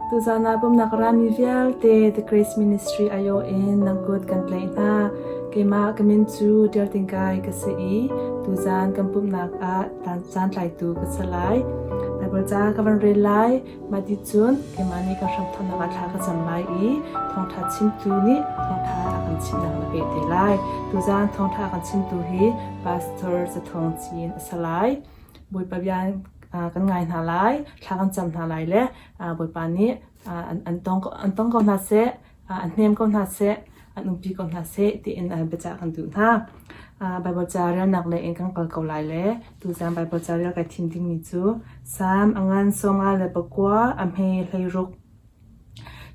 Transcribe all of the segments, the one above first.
Tuzan ah pumnak rami vialte The Grace Ministry aiawh in nan kut kan tlaih hna. Keimah ka min cu Tial Tingkai ka si i tuzan kan pumhnak ah caantlaitu ka si lai. Baibal ca ka van rel lai. Mah ti cun keimah nih kan hramthawknak ah thla ka cam lai i thawngṭha chimtu nih thawngṭha a kan chimhnak na peh te lai. Tuzan thawngṭha a kan chimtu hi Pastor Zathawng Cin a si lai. Bawipa bia kan ngai hna lai, thla kan cam hna lai le Bawipa nih an tong ko hna seh, an hnem ko hna seh, an umpi ko hna seh tiin biacah kan duh hna. Baibal ca relnak lei in kan kal ko lai le tuzan Baibal ca rel kai thim dingmi cu Salm a ngan 59 a hme 16.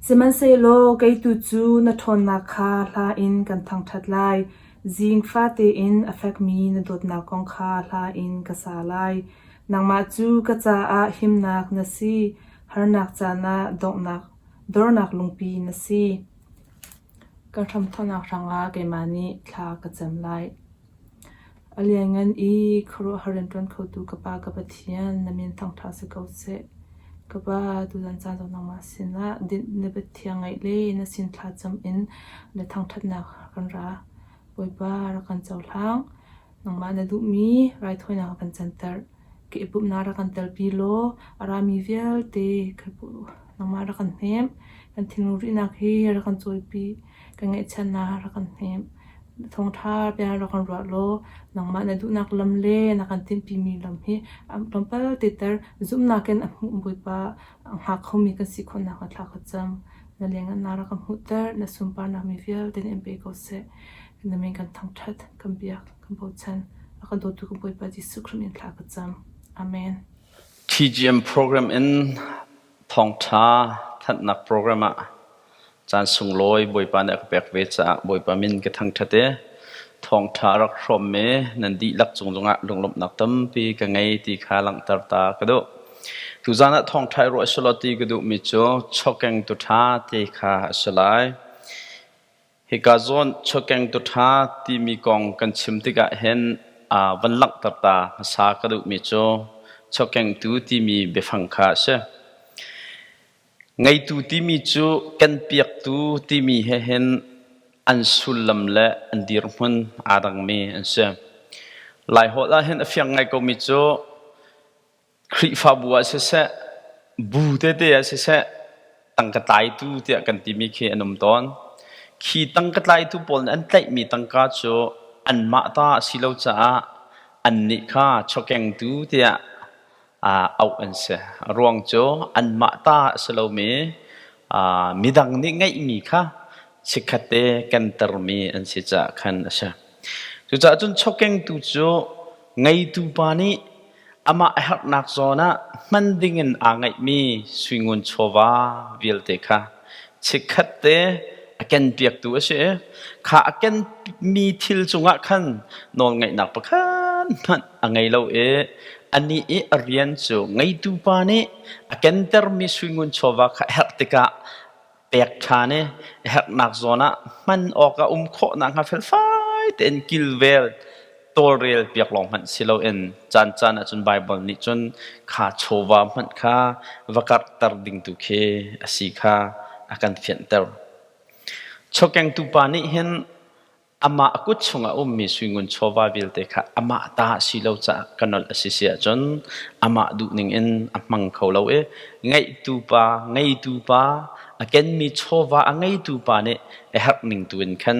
Sihmanhsehlaw kei tu cu na ṭhawnnak kha hla in kan thangṭhat lai. Zing fate in a fekmi na dawtnak kong kha hla in ka sa lai. Nangmah cu ka caah himnak na si, harnak caan ah donghnak dornak lungpi na si. Ka hramthawknak hrangah keimah nih thla ka cam lai. A lianngan i khuaruahhar rianṭuan khotu ka Pa ka Pathian, na min thangṭha si ko seh. Ka Pa, tuzan caan zong nangmah sinah dinh na biathiang ngaih le na sin thlacam in na thangṭhatnak kan ra. Bawipa, rak kan cohlang. Nangmah na duhmi raithawinak kan canter. Ka i pumhnak rak kan telpi law a rami vialte nangmah rak kan hnem. Kan thinlung rihnak hi rak kan cawipi. Kan ngaihchiatnak rak kan hnem. Thawngṭha bia rak kan ruah law nangmah na duhnak lam le na kan tinhpimi lam hi tlawmpal te ter zumhnak in a hmuh Bawipa a hngak khomi kan si khawh nakhnga thla ka cam. Na lengah rak kan hmuhter, na sunparnak mi vialte nih in pe ko seh. Na min kan thangṭhat, kan biak, kan bochan. A kan dawtu kan Bawipa Jesuh Khrih min thla ka cam. Amen. TGM program in thawngṭha thanhnak program ah caan sunglawi Bawipa nih a ka pek ve caah Bawipa min ka thangṭhat i thawngṭha a rak hrawmmi nan dihlak cung zongah lunglawmhnak tampi ka ngei ti kha langhter ta ka duh. Tuzaan ah thawngṭha i ruah selaw ti ka duhmi cu chawkeng tu ṭha ti kha a si lai. Hika zawn chawkeng tu ṭha timi kong kan chim tikah hin van langhter ta hmasa ka duhmi cu chawkengtu timi biafang kha a si. Ngeitu timi cu kan piaktu timi he hin an sullam le an dirhmun aa dangmi an si. Laiholh ah hin a fiang ngai komi cu Khrihfabu ah siseh, bu tete ah siseh, tangka tlaitu tiah kan timi khi an um tawn. Khi tangka tlaitu pawl nih an tlaihmi tangka cu anmah ta a si lo caah annih kha chawkengtu tiah auh an si. A ruang cu anmah ta a si lomi midang nih ngeihmi kha chikkhatte kentermi an si caah khan a si. Cucaah cun chawkengtu cu ngeitu pa nih amah a herhnak zawn ah hman dingin aa ngeihmi suingun chawva vialte kha chikkhatte a kenpiaktu a si i kha a kenmi thil cungah khan nawlngeihnak pakhat hmanh a ngei lo i anih i a rian cu ngeitu pa nih a kentermi suingun chawva kha a herh tikah pek ṭhan i a herhnak zawn ah hman awk a um khawh nakhnga felfai tein kilvel tawlrel piak lawng hmanh si loin caancaan ahcun Baibal nih cun kha chawva hmanh kha va karhter ding tu khi a si kha a kan fianhter. Chawkengtu pa nih hin amah a kut chungah a ummi suingun chawva vialte kha amah ta a si lo caah ka nolh a si si ahcun amah duhning in a hmang kho lo i ngeihtu pa ngeitu pa a kenmi chawva a ngeitu pa nih a herh ning tu in khan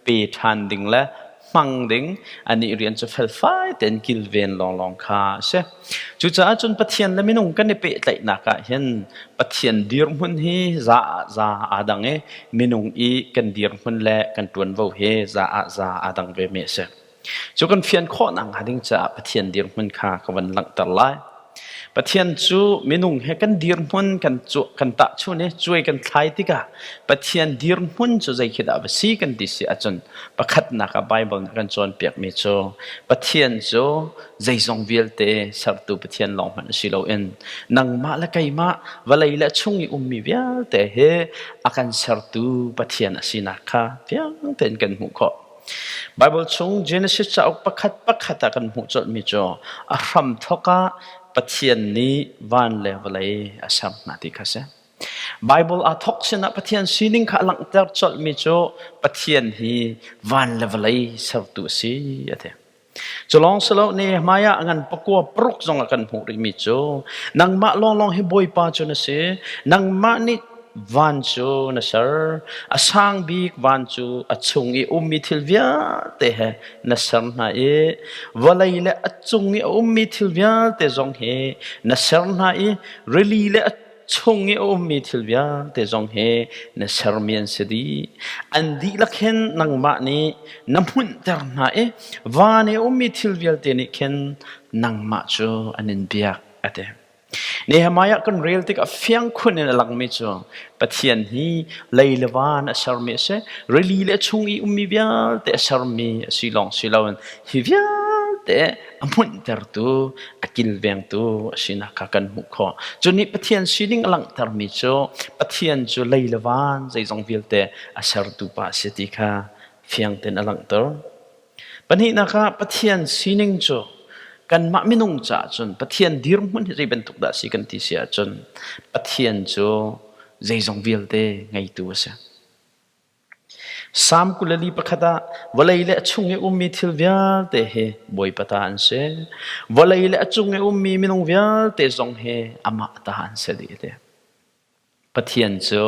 pe ṭhan ding le hmang ding anih rian cu felfai tein kilven lawnglawng kha a si. Cucaah cun Pathian le minung kan i pehtlaihnak ah hin Pathian dirhmun hi za ah za aa dang i minung i kan dirhmun le kan ṭuanvo hi za ah za aa dang ve mi a si. Cu kan fian khawh nakhnga ding caah Pathian dirhmun kha ka van langhter lai. Pathian cu minung he kan dirhmun kan kan tahchun i cuai kan thlai tikah Pathian dirhmun cu zei khi dah va si kan ti si ahcun pakhatnak ah Baibal nih a kan cawnpiakmi cu Pathian cu zeizong vialte sertu Pathian lawng hmanh si loin nangmah le keimah vawlei le chung i ummi vialte hi a kan sertu Pathian a sinak kha fiang tein kan hmuh khawh. Baibal chung Genesis cauk pakhat pakhat ah kan hmuh colhmi cu a hramthawk ah Pathian nih van le vawlei a ser hna ti kha a si. Bible aa thawk sinah Pathian sining kha a langhter colhmi cu Pathian hi van le vawlei sertu a si a ti. Cu lawng si lo Nehemiah a ngan pakua paruk zong a kan hmuh rihmi cu nangmah lawnglawng hi Bawipa cu na si, nangmah nih van cu na ser, a sang bik van cu a chung i ummi thil vialte he na ser hna i vawlei le a cung i a ummi thil vialte zong hi na ser hna i rili le a chung i a ummi thil vialte zong hi na sermi an si dih. An dihlak hin nangmah nih na hmunhter hna i van i a ummi thil vialte nih khin nangmah cu an in biak a ti. Nehemiah kan rel tikah fiang khun in a langmi cu Pathian hi lei le van a sermi a si, rili le a chung i ummi vialte a sermi a si lawng si loin hi vialte a hmunhtertu, a kilvengtu a sinak kha kan hmuh khawh. Cu nih Pathian sining a langhtermi cu Pathian cu lei le van zeizong vialte a sertu pa a si ti kha fiang tein a langhter. Pahnihnak ah Pathian sining cu kanmah minung caah cun Pathian dirhmun hi zei bantuk dah a si kan ti si ahcun Pathian cu zeizong vialte ngeitu a si. Salm 24 ah vawlei le a chung i ummi thil vialte hi Bawipa ta an si. Vawlei le a cung i ummi minung vialte zong hi amah ta an si dih a ti. Pathian cu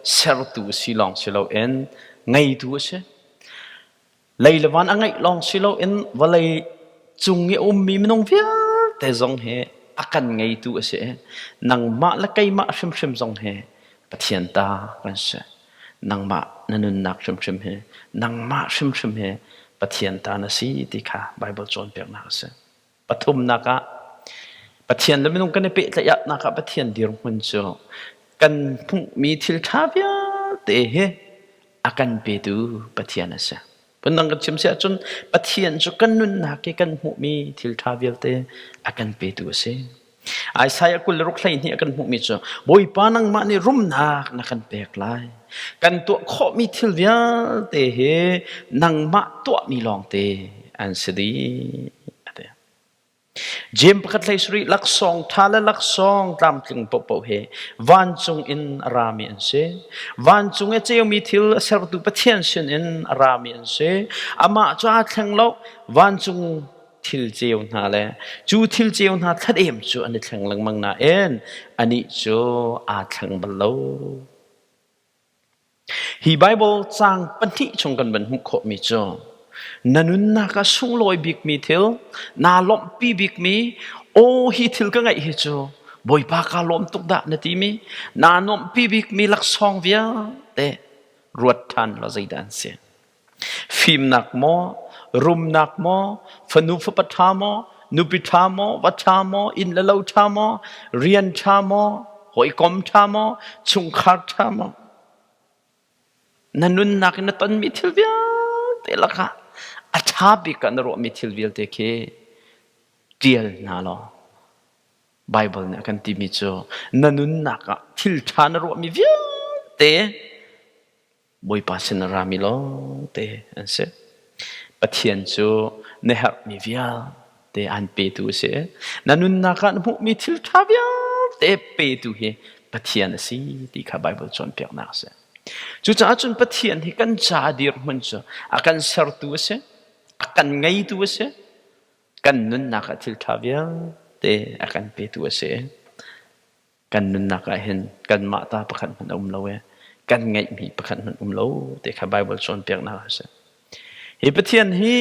sertu si lawng si loin ngeitu a si. Lei le van a ngeih lawng si loin vawlei cung i a ummi minung vialte zong hi a kan ngeitu a si i nangmah le keimah hrimhrim zong hi Pathian ta kan si. Nangmah na nunnak hrimhrim hi nangmah hrimhrim hi Pathian ta na si ti kha Baibal cawnpiaknak a si. Pathumnak ah Pathian le minung kan i pehtlaih nak ah Pathian dirhmun cu kan hmuhmi thil ṭha vialte hi a kan petu Pathian a si. Phundang kan chim si ahcun Pathian cu kan nunnak i kan hmuhmi thil ṭha vialte a kan petu a si. Isaiah 26 a kan hmuhmi cu Bawipa nangmah nih rumnak na kan pek lai. Kan tuah khawhmi thil vialte hi nangmah tuahmi lawngte an si dih. Jeim pakhat hlei sarih laksawng ṭha le laksawng tlamtling paohpaoh hi vancung in a rami an si. Vancung i ceumi thil a sertu Pathian sinin a rami an si. Amah cu aa thleng lo. Vancung thil ceu hna le cu thil ceu hna thladem cu an i thleng lengmang nain anih cu aa thleng bal lo. Hi Baibal caang pahnih chung kan van hmuh khawhmi cu na nunnak ah sunglawi bikmi thil, naa lawmhpi bikmi, aw hi thil ka ngeih hi cu Bawipa kaa lawm tuk dah na timi, naa nuamhpi bikmi laksawng vialte ruat ṭhan law zeidah an si. Fimnak maw, rumnak maw, fanu fapa ṭha maw, nupi ṭha maw, va ṭha maw, inn le lo ṭha maw, rian ṭha maw, hawikom ṭha maw, chungkhar ṭha maw? Na nunnak in na tonmi thil vialte lakah a ṭha bik ah na ruahmi thil vialte khi ṭial hna law Baibal nih a kan timi cu na nunnak ah thil ṭha na ruahmi vialte Bawipa sin a rami lawngte an si. Pathian cu na herhmi vialte aan petu a si. Na nunnak ah na hmuhmi thil ṭha vialte petu hi Pathian a si ti kha Baibal cawnpiaknak a si. Cucaah cun Pathian hi kan ca dirhmun cu a kan sertu a si, a kan ngeitu a si, kan nunnak ah thil ṭha vialte a kan petu a si. Kan nunnak ah hin kanmah ta pakhat hmanh a um lo i kan ngeihmi pakhat hmanh um lo ti kha Baibal cawnpiaknak a si. Hi Pathian hi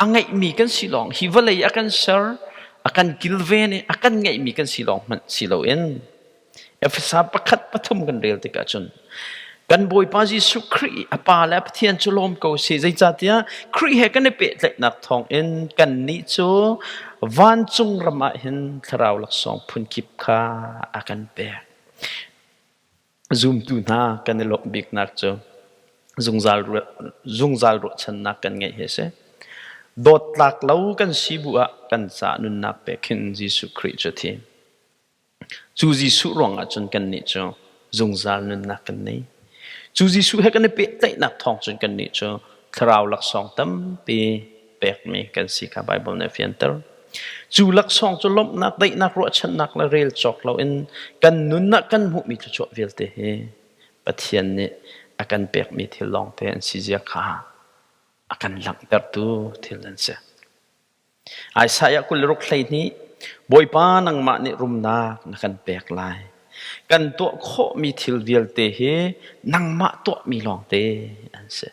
a ngeihmi kan si lawng hi vawlei a kan ser a kan kilven i a kan ngeihmi kan si lawng hmanh si loin Efesa pakhat pathum kan rel tikah cun kan Bawipa Jesuh Khrih a Pa le a Pathian cu lawm ko sih. Zeicahtiah Khrih he kan i pehtlaihnak thawngin kannih cu vancung ram ah hin thlarau laksawng phunkip kha a kan pek. Zumtu hna kan i lawmh biknak cu zungzal zungzal ruahchannak kan ngeih hi a si. Dawttlak lo kan si bu ah kan ca nunnak pek hin Jesuh Khrih cu a thi. Cu Jesuh ruangah cun kannih cu zungzal nunnak kan nei. Cu Jesuh he kan i pehtlaihnak thawng cun kannih cu thlarau laksawng tampi pekmi kan si kha Baibal nih a fianter. Cu laksawng cu lawmhnak, daihnak, ruahchannak le rel cawk loin kan nun ah kan hmuhmi thluachuah vialte hi Pathian nih a kan pekmi thil lawngte an si zia kha a kan langhtertu thil an si. Isaiah 26 12 Bawipa nangmah nih rumnak na kan pek lai. Kan tuah khawhmi thil vialte hi nangmah tuahmi lawngte an si.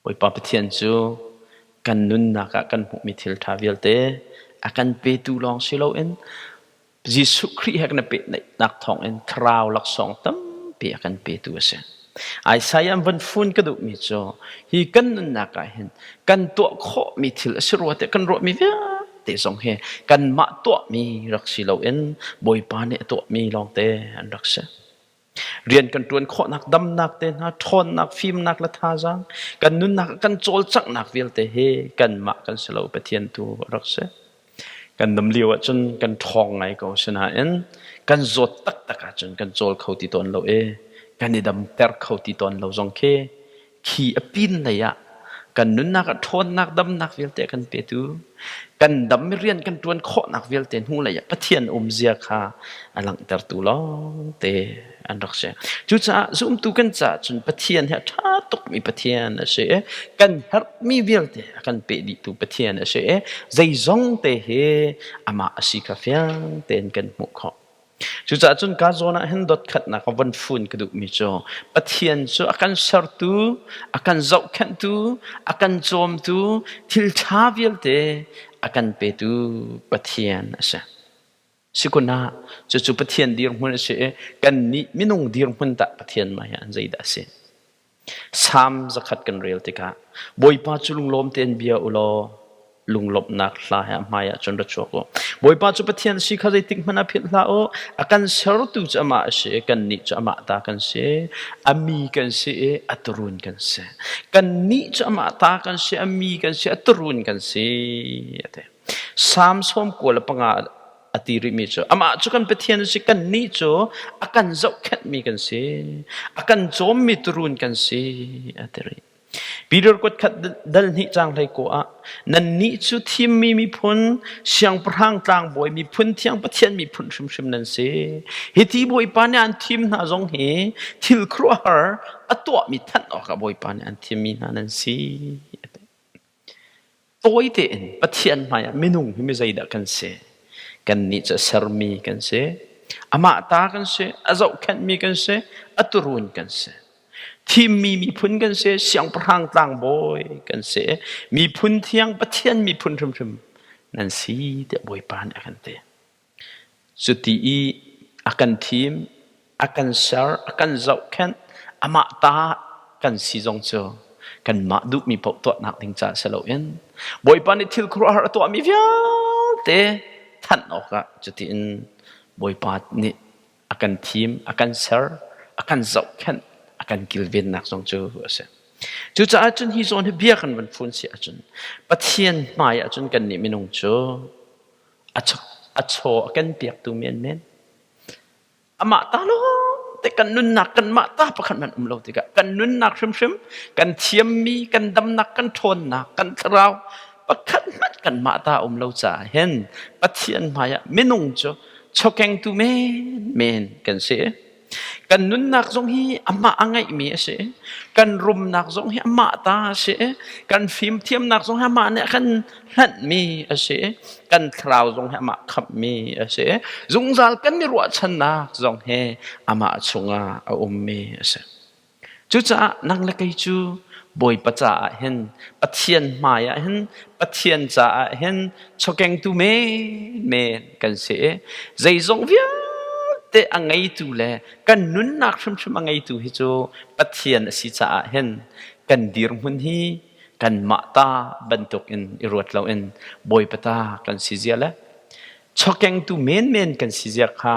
Bawipa Pathian cu kan nunnak ah kan hmuhmi thil ṭha vialte a kan petu lawng si loin Jesuh Khrih he kan i pehtlaihnak thawngin thlarau laksawng tampi a kan petu a si. Isaiah van fun ka duhmi cu hi kan nunnak ah hin kan tuah khawhmi thil a si rua tiah kan ruahmi vialte zong hi kanmah tuahmi rak si loin Bawipa nih a tuahmi lawngte an rak si. Rian kan ṭuan khawhnak, damnak te hna, ṭhawnnak, fimnak le thazaang, kan nunnak kan cawlcanghnak vialte hi kanmah kan si lo Pathian tu a rak si. Kan dam lio ahcun kan ṭhawng ngai ko sinain kan zawt taktak ahcun kan cawl kho ti tawn lo i kan i damter kho ti tawn lo zong khi khi a pin lei ah kan nunnak ah ṭhawnnak damnak vialte a kan petu kan dam i rian kan ṭuan khawhnak vialte hnu lei ah Pathian umzia kha a langhtertu lawngte an rak si. Cucaah zumtu kan caah cun Pathian hi a ṭha tukmi Pathian a si i kan herhmi vialte a kan pe dihtu Pathian a si i zeizong te hi amah a si kha fiang tein kan hmuh khawh. Cucaah cun ka zawn ah hin dotkhatnak a von fun ka duhmi cu Pathian cu a kan sertu, a kan zohkhenhtu, a kan cawmtu, thil ṭha vialte a kan petu Pathian a si. Sikun ah cucu Pathian dirhmun a si i kannih minung dirhmun tah Pathian mah hi an zeidah a si? Salm zakhat kan rel tikah Bawipa cu lunglawm tein bia u law lunglawmhnak hla he a hmaiah cun ra chuak u. Bawipa cu Pathian si kha zeitik hmanh ah philh hlah u. A kan sertu cu amah a si i kannih cu amah ta kan si. A mi kan si i a tuurun kan si. Kannih cu amah ta kan si, a mi kan si, a tuurun kan si. A ti. Salm 95 a ti rihmi cu amah cu kan Pathian a si kannih cu a kan zohkhenhmi kan si a kan cawmmi tuurun kan si a ti rih. Peter kuat khat dal hnih cang hlei ko ah nannih cu thimmi miphun siangpahrang tlangbawi miphun thiang Pathian miphun hrimhrim nan si. Hiti Bawipa nih an thim hna zong hi thil khuaruahhar a tuahmi thanh awkah Bawipa nih an thimmi hna nan si. Tawi tein Pathian hmaiah minung hi mi zeidah kan si? Kannih cu a sermi kan si. Amah ta kan si, a zohkhenhmi kan si, a tuurun kan si. Thimmi miphun kan si, siangpahrang tlangbawi kan si, miphun thiang Pathian miphun hrimhrim nan si tiah Bawipa nih a kan ti. Cuti i a kan thim, a kan ser, a kan zohkhenh, amah ta kan si zong cu kanmah duhmi paoh tuahnak ding caah si loin Bawipa nih thil khuaruahhar a tuahmi vialte thanh awkah cutiin Bawipa nih a kan thim, a kan ser, a kan zohkhenh, a kan kilvennak zong cu a si. Cucaah cun hi zawn hi bia kan van fun si ahcun Pathian hmai ahcun kannih minung cu a chaw a kan piaktu menmen. Amah ta lawng te kan nunnak kanmah ta pakhat hmanh um lo tikah kan nunnak hrimhrim kan thiammi kan damnak kan ṭhawnnak kan thlarau pakhat hmanh kanmah ta um lo caah hin Pathian hmaiah minung cu chawkengtu menmen kan si. Kan nunnak zong hi amah a ngeihmi a si. Kan rumnak zong hi amah ta a si. Kan fimthiamnak zong hi amah nih a kan hlanhmi a si. Kan thlarau zong hi amah khamhmi a si. Zungzal kan i ruahchannak zong hi amah chungah a ummi a si. Cucaah nang le kei cu Bawipa caah hin Pathian hmai ah hin Pathian caah hin chawkengtu menmen kan si i zeizong vialte a ngeitu le kan nunnak hrimhrim a ngeitu hi cu Pathian a si caah hin kan dirhmun hi kanmah ta bantukin i ruat loin Bawipa ta kan si zia le chawkengtu menmen kan si zia kha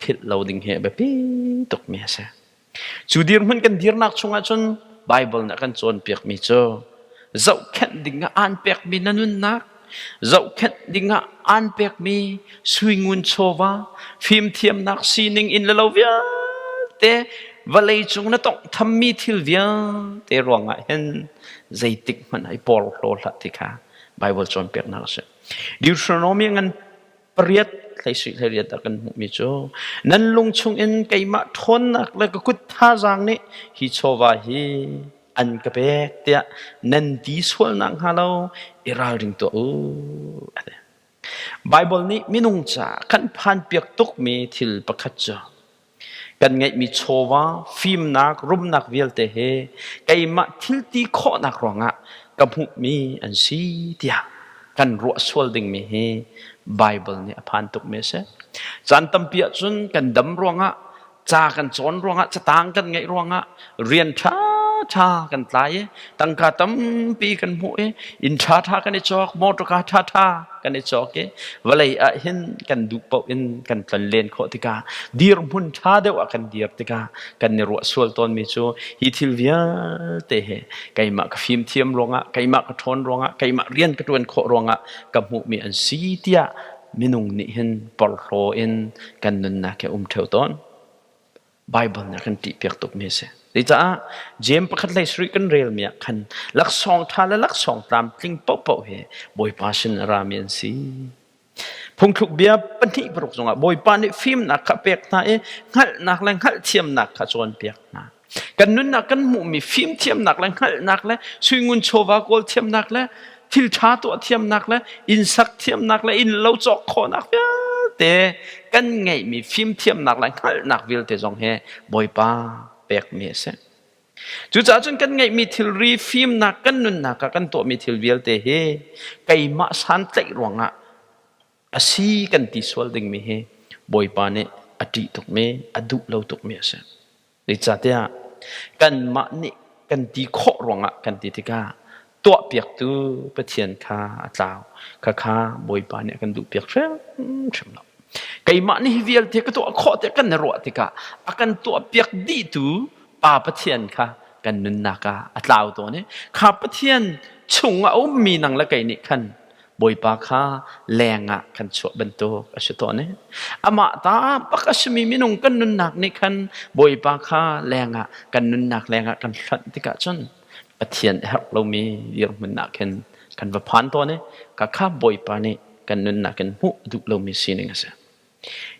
philh lo ding hi a biapi tukmi a si. Cu dirhmun kan dirnak chungah cun Baibal nih a kan cawnpiakmi cu zohkhenh dingah aan pekmi na nunnak, zohkhenh dingah aan pekmi suingun chawva, fimthiamnak sining in le lo vialte vawlei cung na tonghthammi thil vialte ruangah hin zeitik hmanh ah i porhlaw hlah ti kha Baibal cawnpiaknak a si. Deuteronomy ngan pariat hlei hlei ah kan hmuhmi cu nan lung chungin keimah ṭhawnnak le ka kut thazaang nih hi chawva hi an ka pek tiah nan ti sual nakhnga lo i ralring tuah u. Baibal nih minung caah kan phanpiak tukmi thil pakhat cu kan ngeihmi chawva, fimnak, rumnak vialte he keimah thil ti khawhnak ruangah ka hmuhmi an si tiah kan ruah sual dingmi hi Baibal nih a phan tukmi a si. Caan tampi ahcun kan dam ruangah ca kan cawn ruangah catang kan ngeih ruangah rian ṭhaṭha kan tlai i tangka tampi kan hmuh i inn ṭhaṭha kan i cawk motorka ṭhaṭha kan i cawk i vawlei ah hin kan duh paoh in kan tlonlen khawh tikah dirhmun ṭha deuh ah kan dir tikah kan i ruah sual tawnmi cu hi thil vialte hi keimah ka fimthiam ruangah keimah ka ṭhawn ruangah keimah rian ka ṭuan khawh ruangah ka hmuhmi an si tiah minung nih hin porhlaw in kan nunnak hi a um ṭheo tawn. Bible nih a kan ṭihpiak tukmi a si. Cucaah Jeim pakhat hlei sarih kan relmi ah khan laksawng ṭha le laksawng tlamtling paohpaoh hi Bawipa sin a rami an si. Phungthluk bia 2:6 zongah Bawipa nih fimnak kha pek hna i hngalhnak le hngalhthiamnak kha cawnpiak hna. Kan nunnak kan hmuhmi fimthiamnak le hngalhnak le suingun chawva kawl thiamnak le thil ṭha tuah thiamnak le inn sak thiamnak le inn lo cawk khawhnak vialte kan ngeihmi fimthiamnak le hngalhnak vialte zong hi Bawipa pekmi a si. Cucaah cun kan ngeihmi thilri fimnak kan nunnak ah kan tuahmi thil vialte hi keimah santlaih ruangah a si kan ti sual dingmi hi Bawipa nih a ṭih tukmi, a duh lo tukmi a si. Zeicahtiah kanmah nih kan ti khawh ruangah kan ti tikah tuahpiaktu Pathian kha a tlau. Khakha Bawipa nih a kan duhpiak hrimhrim lo. Keimah nih hi vialte ka tuah khawh tiah kan i ruah tikah a kan tuahpiak dihtu Pa Pathian kha kan nunnak ah a tlau tawn i kha Pathian chung a ummi nang le kei nih khan Bawipa kha leng ah kan chuah bantuk a si tawn i amah ta bak a simi minung kan nunnak nih khan Bawipa kha leng ah kan nunnak leng ah kan hlonh tikah cun Pathian a herh lomi dirhmun ah khin kan va phan tawn i ka kha Bawipa nih kan nunnak in hmuh duh lomi sining a si.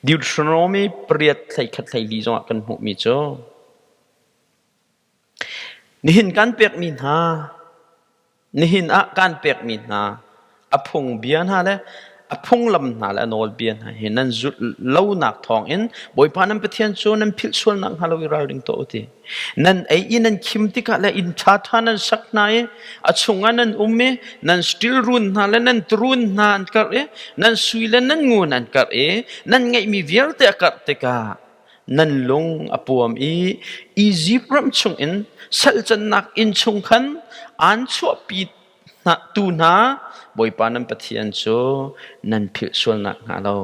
Deuteronomy pariat 11 hleili zongah kan hmuhmi cu nihin kan pekmi hna Nihin ah kaan pekmi hna a phungbia hna le a phunglam hna le a nawlbia hna hi nan zulh lonak thawngin Bawipa nan Pathian cu nan philh sual nakhnga lo i ralring tuah u ti. Nan ei i nan khim tikah le inn ṭhaṭha nan sak hna i a chungah nan um i nan stil run hna le nan turun hna an karh i nan sui le nan ngun an karh i nan ngeihmi vialte a karh tikah nan lung a puam i Izipt ram chungin salcannak inn chung khan aan chuahpi tu hna Bawipa nan Pathian cu nan philh sual nakhnga lo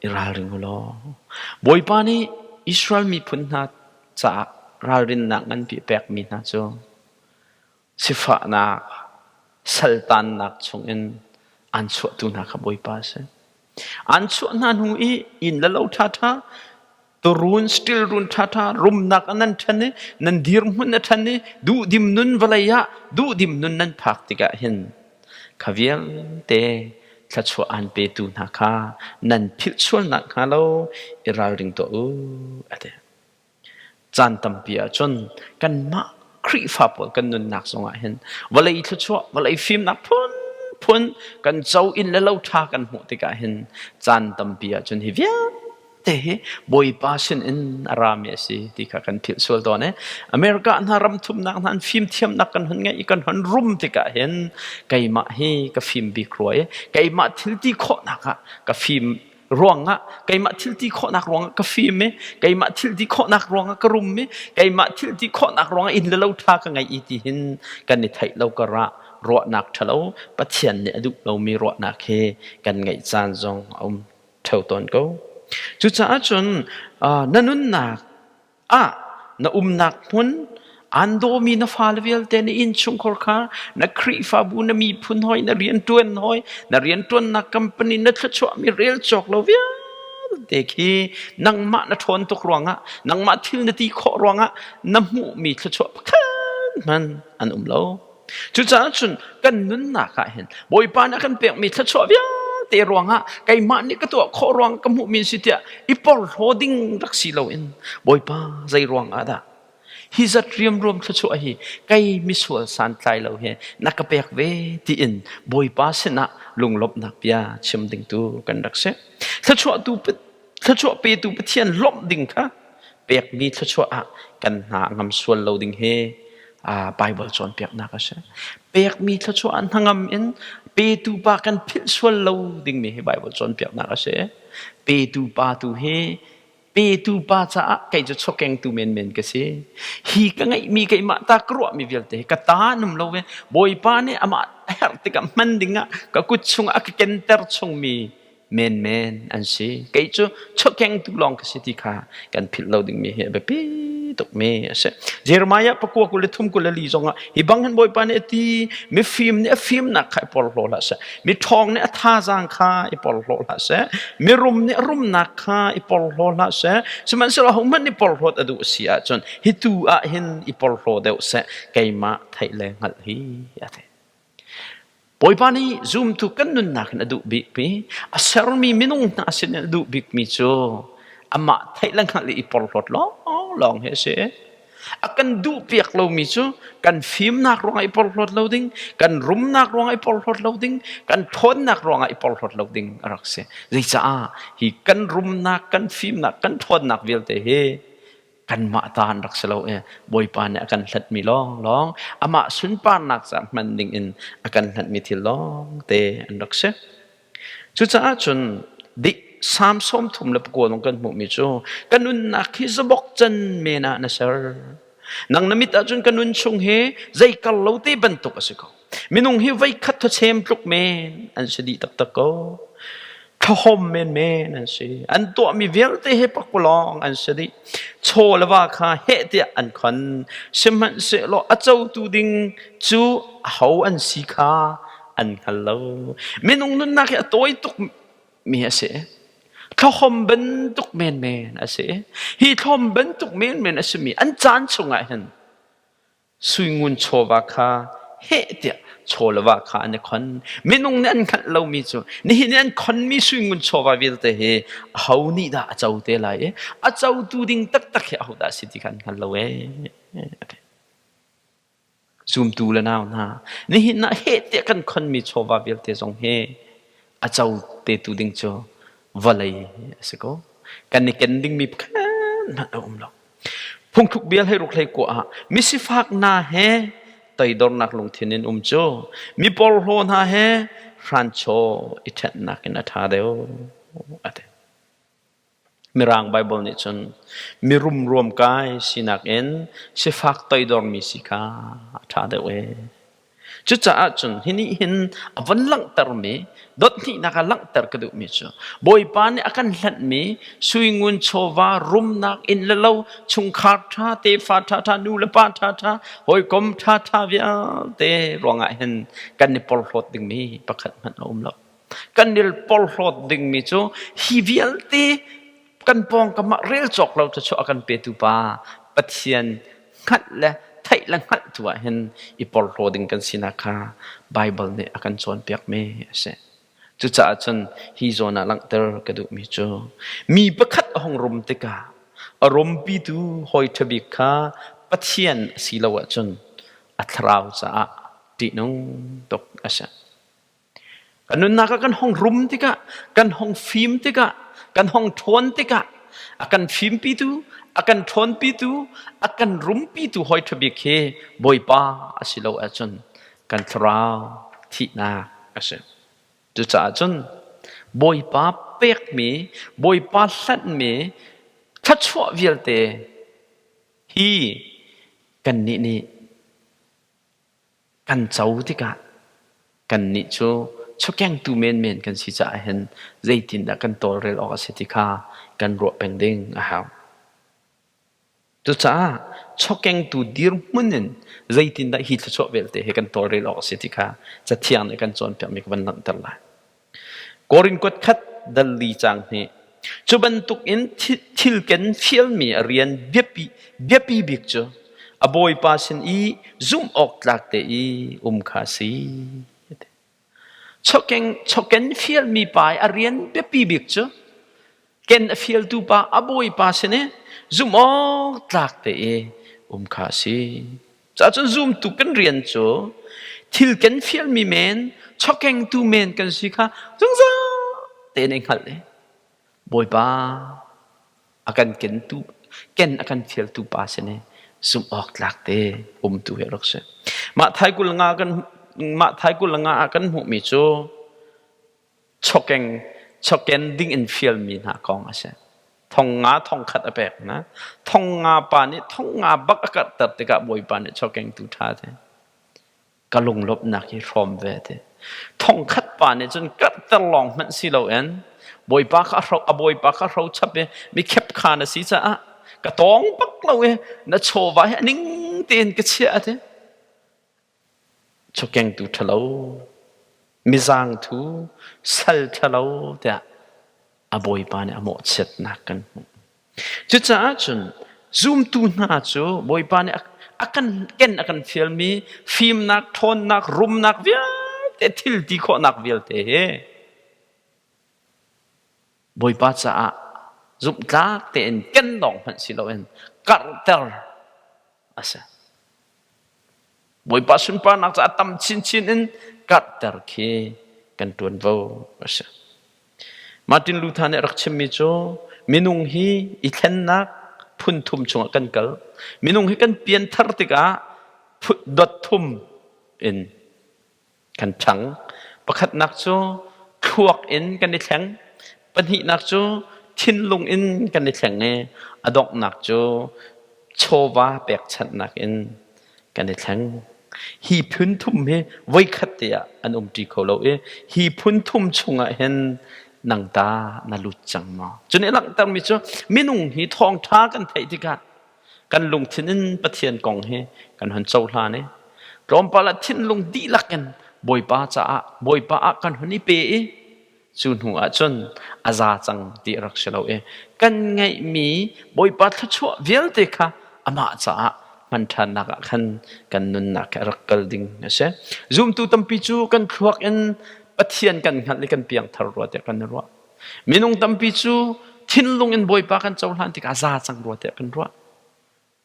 i ralring u law. Bawipa nih Israel miphun hna caah ralrinnak nganpi a pekmi hna cu sifahnak, saltannak chungin aan chuahtu hna kha Bawipa a si. An chuah hna hnu i inn le lo ṭhaṭha, turuun stil run ṭhaṭha, rumnak ah nan ṭhan i nan dirhmun a ṭhan i duhdim nun vawlei ah duhdim nun nan phak tikah hin kha vialte thluachuah aan petu hna kha nan philh sual nakhnga lo i ralring tuah u, a ti. Caan tampi ahcun kanmah Khrihfa pawl kan nunnak zongah hin vawlei thluachuah, vawlei fimnak phunphun kan co inn le lo ṭha kan hmuh tikah hin caan tampi ahcun hi vialte hi Bawipa sin in a rami a si ti kha kan philh sual tawn i America hna ram thumnak hna an fimthiamnak kan hun ngeih i kan hun rum tikah hin keimah hi ka fim bik rua i keimah thil ti khawhnak ah ka fim ruangah keimah thil ti khawhnak ruangah ka fim i keimah thil ti khawhnak ruangah ka rum i keimah thil ti khawhnak ruangah inn le lo ṭha ka ngei i ti hin kan i theih lo karah ruahnak ṭhalo Pathian nih a duh lomi ruahnak hi kan ngeih caan zong a um ṭheo tawn ko. Cucaah cun na nunnak ah na umnak hmun aan dawmi na fale vialte na innchungkhar kha na Khrihfabu na miphun hawi na rianṭuan hawi na rianṭuannak company na thluachuahmi rel cawk lo vialte khi nangmah na ṭhawn tuk ruangah nangmah thil na ti khawh ruangah na hmuhmi thluachuah pakhat hmanh an um lo. Cucaah cun kan nunnak ah hin Bawipa nih a kan pekmi thluachuah vialte. vialte ruangah keimah nih ka tuah khawh ruang ka hmuhmi si tiah i porhlaw ding rak si loin Bawipa zei ruang ah dah hi zat riamruam thluachuah hi kei misual santlai lo hi na ka pek ve tiin Bawipa sinah lunglawmhnak bia chim ding tu kan rak si. Thluachuah tu thluachuah petu Pathian lawmh ding kha pekmi thluachuah ah kan hna ngam sual lo ding hi Bible cawnpiaknak a si. Pekmi thluachuah ah hnangam in petu pa kan philh sual lo dingmi hi Bible cawnpiaknak a si. Petu pa tu hi petu pa caah kei cu chawkengtu menmen ka si. Hi ka ngeihmi keimah ta ka ruahmi vialte hi ka ta num lo ve. Bawipa nih amah a herh tikah hman dingah ka kut chungah a ka kenter chungmi menmen an si. Kei cu chawkengtu lawng ka si ti kha kan philh lo dingmi hi a biapi tukmi a si. Jeremiah pakua 23 24 zongah hi bang hin Bawipa nih a ti, mifim nih a fimnak kha i porhlaw hlah seh, miṭhawng nih a thazaang kha i porhlaw hlah seh, mirum nih a rumnak kha i porhlaw hlah seh, sihmanhsehlaw ahohmanh nih porhlawt a duh a si ahcun hi tu ah hin i porhlaw deuh seh, keimah theih le hngalh hi a ti. Bawipa nih zumtu kan nunnak in a duh bikmi, a sermi minung hna sin in a duh bikmi cu amah theih le hngalh i i porhlawt lawnglawng hi a si. A kan duhpiak lomi cu kan fimnak ruangah i porhlawt lo ding, kan rumnak ruangah i porhlawt lo ding, kan ṭhawnnak ruangah i porhlawt lo ding a rak si. Zeicah hi kan rumnak, kan fimnak, kan ṭhawnnak vialte hi kanmah ta an rak si lo i Bawipa nih a kan hlatmi lawnglawng amah sunparnak ca hman ding in a kan hlatmi thil lawng te an rak si. Cucaah cun dik Salm 39 lung kan hmuhmi cu ka nunnak hi zabok can men ah na ser. Nang na mit ahcun ka nun chung hi zei kar lo te bantuk a si ko. Minung hi voikhat thawchem tluk men an si dih taktak ko. Thlahom menmen an si. An tuahmi vialte hi pakpalawng an si dih. Chaw le va kha heh tiah an khon. Sihmanhsehlaw a cotu ding cu aho an si kha an hngal lo. Minung nunnak hi a tawi tuk mi a si. Thlahom bantuk menmen a si. Hi thlahom bantuk menmen a simi an caan chungah hin Suingun chawva kha heh tiah chaw le va kha an i khon. Minung nih an hngalh lomi cu nihin i an khonmi suingun chawva vialte hi aho nih dah a co te lai i a cotu ding taktak hi ahodah a si ti kha an hngal lo ee. Zumtu le nau hna, nihin ah heh tiah kan khonmi chawva vialte zong hi a co tetu ding cu vawlei a si ko. Kan i ken dingmi pakhat hmanh a um lo. Phungthluk bia 16 hlei ah misifak hna he toidornak lungthin in um cu mi porhlaw hna he hranchaw i ṭhenhnak in a ṭha deuh a ti. Mirang Baibal nih cun mirum ruamkai sinak in sifak toidormi si kha a ṭha deuh ee. Cucaah cun hi nih hin a von langhtermi dothnihnak ah langhter ka duhmi cu Bawipa nih a kan hlanhmi suingun chawva rumnak inn le lo chungkhar ṭha tefa ṭhaṭha nu le pa ṭhaṭha hawikom ṭhaṭha vialte ruangah hin kan i porhlawt dingmi pakhat hmanh a um lo. Kan i porhlawt dingmi cu hi vialte kan pawngkam ah rel cawk lo thluachuah a kan petu pa Pathian hngalh le theih le hngalh tu ah hin i porhlaw ding kan sinak kha Baibal nih a kan cawnpiakmi a si. Cucaah cun hi zawn ah langhter ka duhmi cu mi pakhat a hung rum tikah a rumpitu hawi ṭha bik kha Pathian a si lo ahcun a thlarau caah ṭihnung tuk a si. Kan nunnak ah kan hong rum tikah, kan hong fim tikah, kan hong ṭhawn tikah a kan fimpitu, a kan ṭhawnpitu, a kan rumpitu hawi ṭha bik hi Bawipa a si lo ahcun kan thlarau thihnak a si. Cucaah cun Bawipa pekmi, Bawipa hlanhmi thluachuah vialte hi kannih nih Kan co tikah kannih cu chawkengtu menmen kan si caah hin zeitindah kan tawlrel awk a si ti kha kan ruah peng ding a hau. Cucaah chawkengtu dirhmun in zeitindah hi thluachuah vialte hi kan tawlrel awk a si ti kha Cathiang nih kan cawnpiakmi ka van langhter lai. Korin kuat khat dal li caang hnih. Cu bantuk in thil ken fialmi a rian biapi, biapi bik cu a bawipa sin i zumh awk tlak te i um kha a si. Chawken fialmi pa i a rian biapi bik cu ken a fialtu pa a bawipa sin i zumh awk tlak te i um kha a si. Cacun zumtu kan rian cu thil kan fialmi men, chawkengtu men kan si kha zungzal tein i hngalh i Bawipa a kan kentu ken a kan fialtu pa sin i zumh awk tlak te umtu hi a rak si. Mah thai 25 kan mah thai 25 ah kan hmuhmi cu chawkeng chawken ding in fialmi hna kong a si. Thong nga thong khat a pek hna. Thong nga pa nih thong nga bak a karhter tikah Bawipa nih chawkengtu ṭha te ka lunglawmhnak hi hrawm ve ti. Thong khat pa nih cun karhter lawng hmanh si loin Bawipa kha a hro a Bawipa kha hro chap i mi khepkha na si caah ka tawng bak lo i na chawva hi a ning tein ka chiah a ti. Chawkengtu ṭhalo, mizangthu, sal ṭhalo tiah a bawipa nih a mawhchiatnak kan hmuh. Cucaah cun zumtu hna cu Bawipa nih a kan ken a kan fialmi fimnak, ṭhawnnak, rumnak vialte thil ti khawhnak vialte hi Bawipa caah zumhtlak tein ken lawng hmanh si loin karhter a si. Bawipa sunparnak caah tam chinchin in karhter khi kan ṭuanvo a si. Martin Luther nih a rak chimmi cu minung hi i thlennak phun thum chungah kan kal. Minung hi kan pianthar tikah dot thum in kan ṭhang. Pakhatnak cu thluak in kan i thleng. Pahnihnak cu thinlung in kan i thleng i a donghnak cu chawva pekchanhnak in kan i thleng. Hi phun thum hi voikhat te ah an umṭi kho lo i hi phun thum chungah hin nang ta na lut cang maw? Cu nih a langhtermi cu minung hi thawngṭha kan theih tikah kan lungthin in Pathian kong hi kan hun cohlan i tlawmpal ah thinlung dihlak in Bawipa caah Bawipa ah kan hun i pe i cu hnu ah cun a za cang ti a rak si lo i kan ngeihmi Bawipa thluachuah vialte kha amah caah hman ṭhannak ah khan kan nunnak a rak kal ding a si. Zumtu tampi cu kan thluak in Pathian kan hngalh i kan piangthar rua tiah kan i ruah. Minung tampi cu thinlung in Bawipa kan cohlan tikah za cang rua tiah kan ruah.